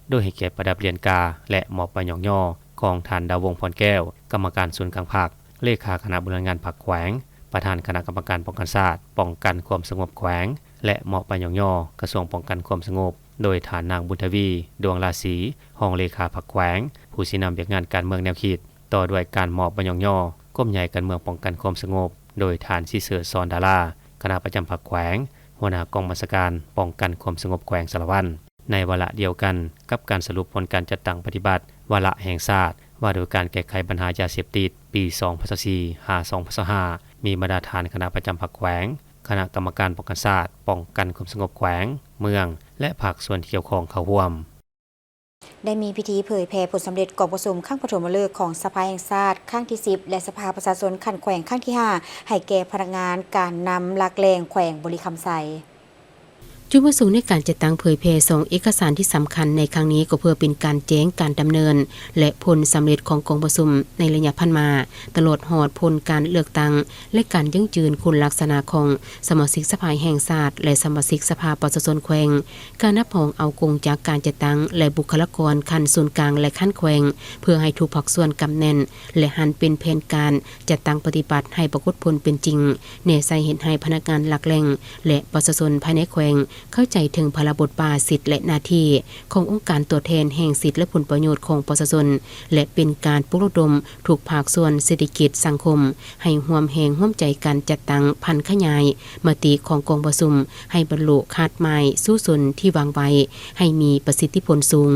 ໂດຍໃຫ້ກຽດປະດັບຫຼຽນກາ ແລະ ມອບໃບຍ້ອງຍໍຂອງທ່ານ ດາວວົງ ພອນແກ້ວ ກຳມະການສູນກາງພັກ, ເລຂາຄະນະບໍລິຫານງານພັກແຂວງ, ປ ປະທານຄະນະກຳມະການປ້ອງກັນຊາດ ປ້ອງກັນຄວາມສະຫງົບແຂວງ ແລະ ມອບໃບຍ້ອງຍໍກະຊວງປ້ອງກັນຄວາມສະຫງົບ ໂດຍທ່ານນາງ ບຸນທະວີ ດວງລາສີ ຮອງເລຂາພັກແຂວງ ຜູ້ຊີ້ນຳວຽກງານການເມືອງແນວຄິດ, ຕໍ່ດ້ວຍການມອບໃບຍ້ອງຍໍກົມໃຫຍ່ການເມືອງປ້ອງກັນຄວາມສະຫງົບ ໂດຍທ່ານ ສີເສີດ ສອນດາລາ ຄະນະປະຈຳພັກແຂວງ, ຫົວໜ້າກອງບັນຊາການປ້ອງກັນຄວາມສະຫງົບແຂວງສາລະວັນ. ໃນວາລະດຽວກັນກັບການສະຫຼຸບຜົນການຈັດຕັ້ງປະຕິບັດວາລະແຫ່ງຊາດ ວ່າໂດຍການແກ້ໄຂບັນຫາຢາເສບຕິດ ປີສອງພັນຊາວສີ່ ຫາ ສອງພັນຊາວຫ້າ ມີບັນດາທ່ານຄະນະປະຈຳພັກແຂວງ, ຄະນະກຳມະການປ້ອງກັນຊາດ, ປ້ອງກັນຄວາມສະຫງົບແຂວງ, ເມືອງ ແລະ ພາກສ່ວນທີ່ກ່ຽວຂ້ອງເຂົ້າຮ່ວມ. ໄດ້ມີພິທີເຜີຍແຜ່ຜົນສຳເລັດກອງປະຊຸມຄັ້ງປະຖົມມະເລີກຂອງສະພາແຫ່ງຊາດຄັ້ງທີສິບ ແລະ ສະພາປະຊາຊົນຂັ້ນແຂວງຄັ້ງທີຫ້າ ໃຫ້ແກ່ພະນັກງານການນຳຫຼັກແຫຼ່ງແຂວງບໍລິຄຳໄຊ. ຈຸດປະສົງໃນການຈັດຕັ້ງເຜີຍແຜ່ສອງເອກະສານທີ່ສຳຄັນໃນຄັ້ງນີ້ ກໍເພື່ອເປັນການແຈ້ງການດຳເນີນ ແລະ ຜົນສຳເລັດຂອງກອງປະຊຸມໃນໄລຍະຜ່ານມາ, ຕະຫຼອດຮອດຜົນການເລືອກຕັ້ງ ແລະ ການຢັ້ງຢືນຄຸນລັກສະນະຂອງສະມາຊິກສະພາແຫ່ງຊາດ ແລະ ສະມາຊິກສະພາປະຊາຊົນແຂວງ, ການຮັບຮອງເອົາກົງຈັກການຈັດຕັ້ງ ແລະ ບຸກຄະລາກອນຂັ້ນສູນກາງ ແລະ ຂັ້ນແຂວງ ເພື່ອໃຫ້ທຸກພາກສ່ວນກຳແໜ້ນ ແລະ ຫັນເປັນແຜນການຈັດຕັ້ງປະຕິບັດໃຫ້ປາກົດຜົນເປັນຈິງ, ແນໃສ່ເຮັດໃຫ້ພະນັກງານຫຼັກແຫຼ່ງ ແລະ ປະຊາຊົນພາຍໃນແຂວງເຂົ້າໃຈເຖິງພາລະບົດບາດ, ສິດ ແລະ ໜ້າທີ່ຂອງອົງການຕົວແທນແຫ່ງສິດ ແລະ ຜົນປະໂຫຍດຂອງປະຊາຊົນ ແລະ ເປັນການປຸກລະດົມທຸກພາກສ່ວນເສດຖະກິດສັງຄົມ ໃຫ້ຮ່ວມແຮງຮ່ວມໃຈກັນຈັດຕັ້ງຜັນຂະຫຍາຍມະຕິຂອງກອງປະຊຸມ ໃຫ້ບັນລຸຄາດໝາຍສູ້ຊົນທີ່ວາງໄວ້ໃຫ້ມີປະສິດທິຜົນສູງ.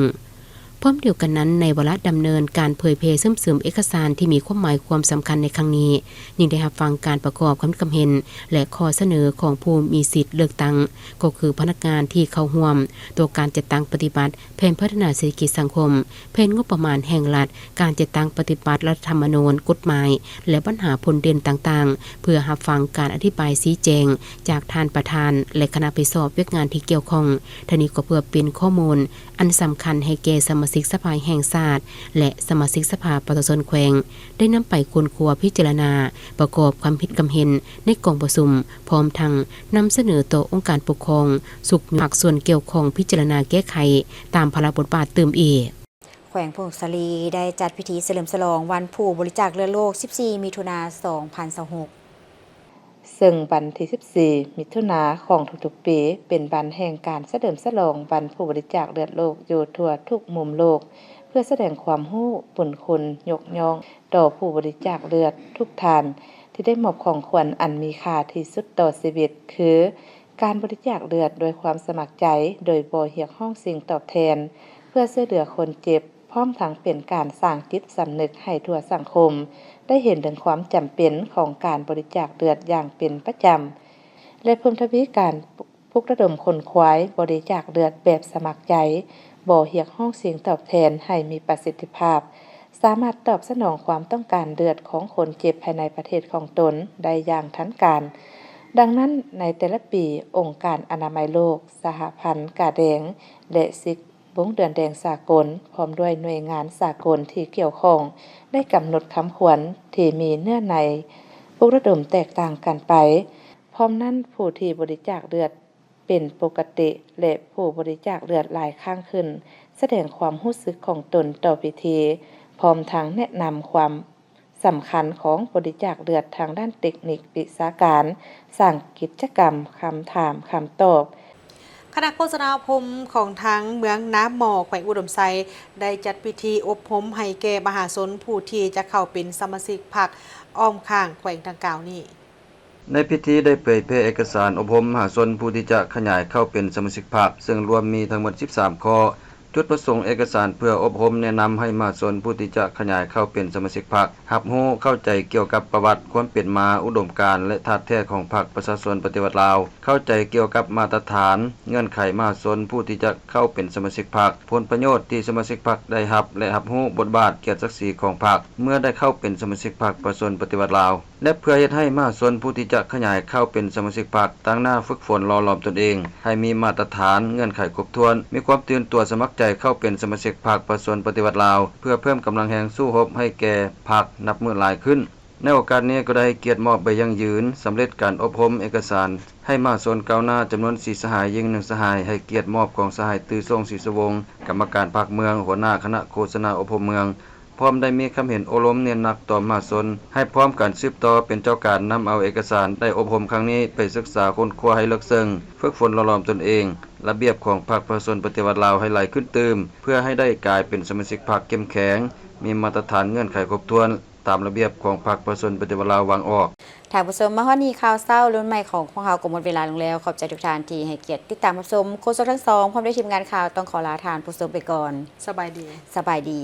ພ້ອມດຽວກັນນັ້ນ, ໃນວາລະດຳເນີນການເຜີຍແຜ່ເສີມເສີມເອກະສານທີ່ມີຄວາມໝາຍຄວາມສຳຄັນໃນຄັ້ງນີ້, ຍັງໄດ້ຮັບຟັງການປະກອບຄຳຄິດຄຳເຫັນ ແລະ ຂໍ້ສະເໜີຂອງຜູ້ມີສິດເລືອກຕັ້ງ, ກໍຄືພະນັກງານທີ່ເຂົ້າຮ່ວມຕໍ່ການຈັດຕັ້ງປະຕິບັດ ແຜນພັດທະນາເສດຖະກິດສັງຄົມ, ແຜນງົບປະມານແຫ່ງລັດ, ການຈັດຕັ້ງປະຕິບັດລັດຖະທຳມະນູນ, ກົດໝາຍ ແລະ ບັນຫາຜົນເດັ່ນຕ່າງໆ ເພື່ອຮັບຟັງການອະທິບາຍຊີ້ແຈງຈາກທ່ານປະທານ ແລະ ຄະນະຮັບຜິດຊອບວຽກງານທີ່ກ່ຽວຂ້ອງ. ທັງນີ້ກໍເພື່ອເປັນຂໍ້ມູນອັນສຳຄັນໃຫ້ແກ່ສະມາຊິກສະພາແຫ່ງຊາດ ແລະ ສະມາຊິກສະພາປະຊາຊົນແຂວງ ໄດ້ນຳໄປຄົ້ນຄວ້າພິຈາລະນາ, ປະກອບຄຳຄິດຄຳເຫັນໃນກອງປະຊຸມ, ພ້ອມທັງນຳສະເໜີຕໍ່ອົງການປົກຄອງ, ຊຸກຍູ້ພາກສ່ວນກ່ຽວຂ້ອງພິຈາລະນາແກ້ໄຂຕາມພາລະບົດບາດຕື່ມອີກ. ແຂວງຜົ້ງສາລີໄດ້ຈັດພິທີສະເຫຼີມສະຫຼອງວັນຜູ້ບໍລິຈາກເລືອດໂລກ ສິບສີ່ ມິຖຸນາ ສອງພັນຊາວຫົກ. ເຊິ່ງວັນທີ ສິບສີ່ ມິຖຸນາຂອງທຸກໆປີ ເປັນວັນແຫ່ງການສະເຫຼີມສະຫຼອງວັນຜູ້ບໍລິຈາກເລືອດໂລກຢູ່ທົ່ວທຸກມຸມໂລກ ເພື່ອສະແດງຄວາມຮູ້ບຸນຄຸນຍົກຍ້ອງຕໍ່ຜູ້ບໍລິຈາກເລືອດທຸກທ່ານ ທີ່ໄດ້ມອບຂອງຂວັນອັນມີຄ່າທີ່ສຸດຕໍ່ຊີວິດ ຄື ການບໍລິຈາກເລືອດດ້ວຍຄວາມສະໝັກໃຈ ໂດຍບໍ່ຮຽກຮ້ອງສິ່ງຕອບແທນ ເພື່ອຊ່ວຍເຫຼືອຄົນເຈັບ, ພ້ອມທັງເປັນການສ້າງຈິດສຳນຶກໃຫ້ທົ່ວສັງຄົມໄດ້ເຫັນເຖິງຄວາມຈຳເປັນຂອງການບໍລິຈາກເລືອດຢ່າງເປັນປະຈຳ ແລະ ເພີ່ມທະວີການ ປຸກລະດົມຂົນຂວາຍບໍລິຈາກເລືອດແບບສະໝັກໃຈ, ບໍ່ຮຽກຮ້ອງສິ່ງຕອບແທນໃຫ້ມີປະສິດທິພາບ, ສາມາດຕອບສະໜອງຄວາມຕ້ອງການເລືອດຂອງຄົນເຈັບພາຍໃນປະເທດຂອງຕົນໄດ້ຢ່າງທັນການ. ດັ່ງນັ້ນ, ໃນແຕ່ລະປີ, ອົງການອະນາໄມໂລກ, ສະຫະພັນກາແດງ ແລະ ສິກວົງເດືອນແດງສາກົນ, ພ້ອມດ້ວຍໜ່ວຍງານສາກົນທີ່ກ່ຽວຂ້ອງ, ໄດ້ກຳນົດຄຳຂວັນທີ່ມີເນື້ອໃນປຸກລະດົມແຕກຕ່າງກັນໄປ. ພ້ອມນັ້ນ, ຜູ້ທີ່ບໍລິຈາກເລືອດ ເປັນປົກກະຕິ ແລະ ຜູ້ບໍລິຈາກເລືອດຫຼາຍຄັ້ງຂຶ້ນ ສະແດງຄວາມຮູ້ສຶກຂອງຕົນຕໍ່ພິທີ, ພ້ອມທັງແນະນຳຄວາມສຳຄັນຂອງບໍລິຈາກເລືອດທາງດ້ານເຕັກນິກວິຊາການ, ສ້າງກິດຈະກຳຄຳຖາມຄຳຕອບ. ຄະນະໂຄສະນາອົບຮົມຂອງທາງເມືອງນາໝໍ້ ແຂວງອຸດົມໄຊ ໄດ້ຈັດພິທີອົບຮົມໃຫ້ແກ່ມະຫາຊົນຜູ້ທີ່ຈະເຂົ້າເປັນສະມາຊິກພັກອ້ອມຂ້າງແຂວງດັ່ງກ່າວນີ້. ໃນພິທີໄດ້ເຜີຍແຜ່ເອກະສານອົບຮົມມະຫາຊົນຜູ້ທີ່ຈະຂະຫຍາຍເຂົ້າເປັນສະມາຊິກພັກ, ເຊິ່ງລວມມີທັງໝົດສິບສາມຂໍ້. ຈຸດປະສົງເອກະສານເພື່ອອົບຮົມແນະນຳໃຫ້ມະຫາຊົນຜູ້ທີ່ຈະຂະຫຍາຍເຂົ້າເປັນສະມາຊິກພັກ ຮັບຮູ້ເຂົ້າໃຈກ່ຽວກັບປະຫວັດ, ຄວາມເປັນມາ, ອຸດົມການ ແລະ ທາດແທ້ຂອງພັກປະຊາຊົນປະຕິວັດລາວ, ເຂົ້າໃຈກ່ຽວກັບມາດຕະຖານ, ເງື່ອນໄຂມະຫາຊົນຜູ້ທີ່ຈະເຂົ້າເປັນສະມາຊິກພັກ, ຜົນປະໂຫຍດທີ່ສະມາຊິກພັກໄດ້ຮັບ ແລະ ຮັບຮູ້ບົດບາດກຽດສັກສີຂອງພັກເມື່ອໄດ້ເຂົ້າເປັນສະມາຊິກພັກປະຊາຊົນປະຕິວັດລາວ. ແລະ ເພື່ອເຮັດໃຫ້ມະຫາຊົນຜູ້ທີ່ຈະຂະຫຍາຍເຂົ້າເປັນສະມາຊິກພັກ ຕັ້ງໜ້າຝຶກຝົນຫຼໍ່ຫຼອມຕົນເອງໃຫ້ມີມາດຕະຖານ, ເງື່ອນໄຂຄົບຖ້ວນ, ມີຄວາມຕື່ນຕົວສະໝັກໃຈເຂົ້າເປັນສະມາຊິກພັກປະຊາຊົນປະຕິວັດລາວ ເພື່ອເພີ່ມກຳລັງແຮງສູ້ຮົບໃຫ້ແກ່ພັກນັບມື້ຫຼາຍຂຶ້ນ. ໃນໂອກາດນີ້ກໍໄດ້ໃຫ້ກຽດມອບໃບຢັ້ງຢືນສຳເລັດການອົບຮົມເອກະສານໃຫ້ມະຫາຊົນກ້າວໜ້າຈຳນວນສີ່ສະຫາຍ, ຍິງໜຶ່ງສະຫາຍ, ໃຫ້ກຽດມອບຂອງສະຫາຍ ຕື້ສົງ ສີສະວົງ ກຳມະການພັກເມືອງ, ຫົວໜ້າຄະນະໂຄສະນາອົບຮົມເມືອງ, ພ້ອມໄດ້ມີຄຳເຫັນໂອ້ລົມເນັ້ນໜັກຕໍ່ມະຫາຊົນ ໃຫ້ພ້ອມກັນສືບຕໍ່ເປັນເຈົ້າການນຳເອົາເອກະສານໄດ້ອົບຮົມຄັ້ງນີ້ໄປສຶກສາຄົ້ນຄວ້າໃຫ້ເລິກເຊິ່ງ, ຝຶກຝົນຫຼໍ່ຫຼອມຕົນເອງ, ລະບຽບຂອງພັກປະຊາຊົນປະຕິວັດລາວໃຫ້ຫຼາຍຂຶ້ນຕື່ມ, ເພື່ອໃຫ້ໄດ້ກາຍເປັນສະມາຊິກພັກເຂັ້ມແຂງ, ມີມາດຕະຖານເງື່ອນໄຂຄົບຖ້ວນ ຕາມລະບຽບຂອງພັກປະຊາຊົນປະຕິວັດລາວວາງອອກ. ທ່ານຜູ້ຊົມ, ມາຮອດນີ້ຂ່າວເຊົ້າລຸ້ນໃໝ່ຂອງພວກເຮົາກໍໝົດເວລາລົງແລ້ວ. ຂອບໃຈທຸກທ່ານທີ່ໃຫ້ກຽດຕິດຕາມຮັບຊົມ. ໂຄສົກທັງສອງ ພ້ອມດ້ວຍທີມງານຂ່າວ ຕ້ອງຂໍລາທ່ານຜູ້ຊົມໄປກ່ອນ. ສະບາຍດີ. ສະບາຍດີ.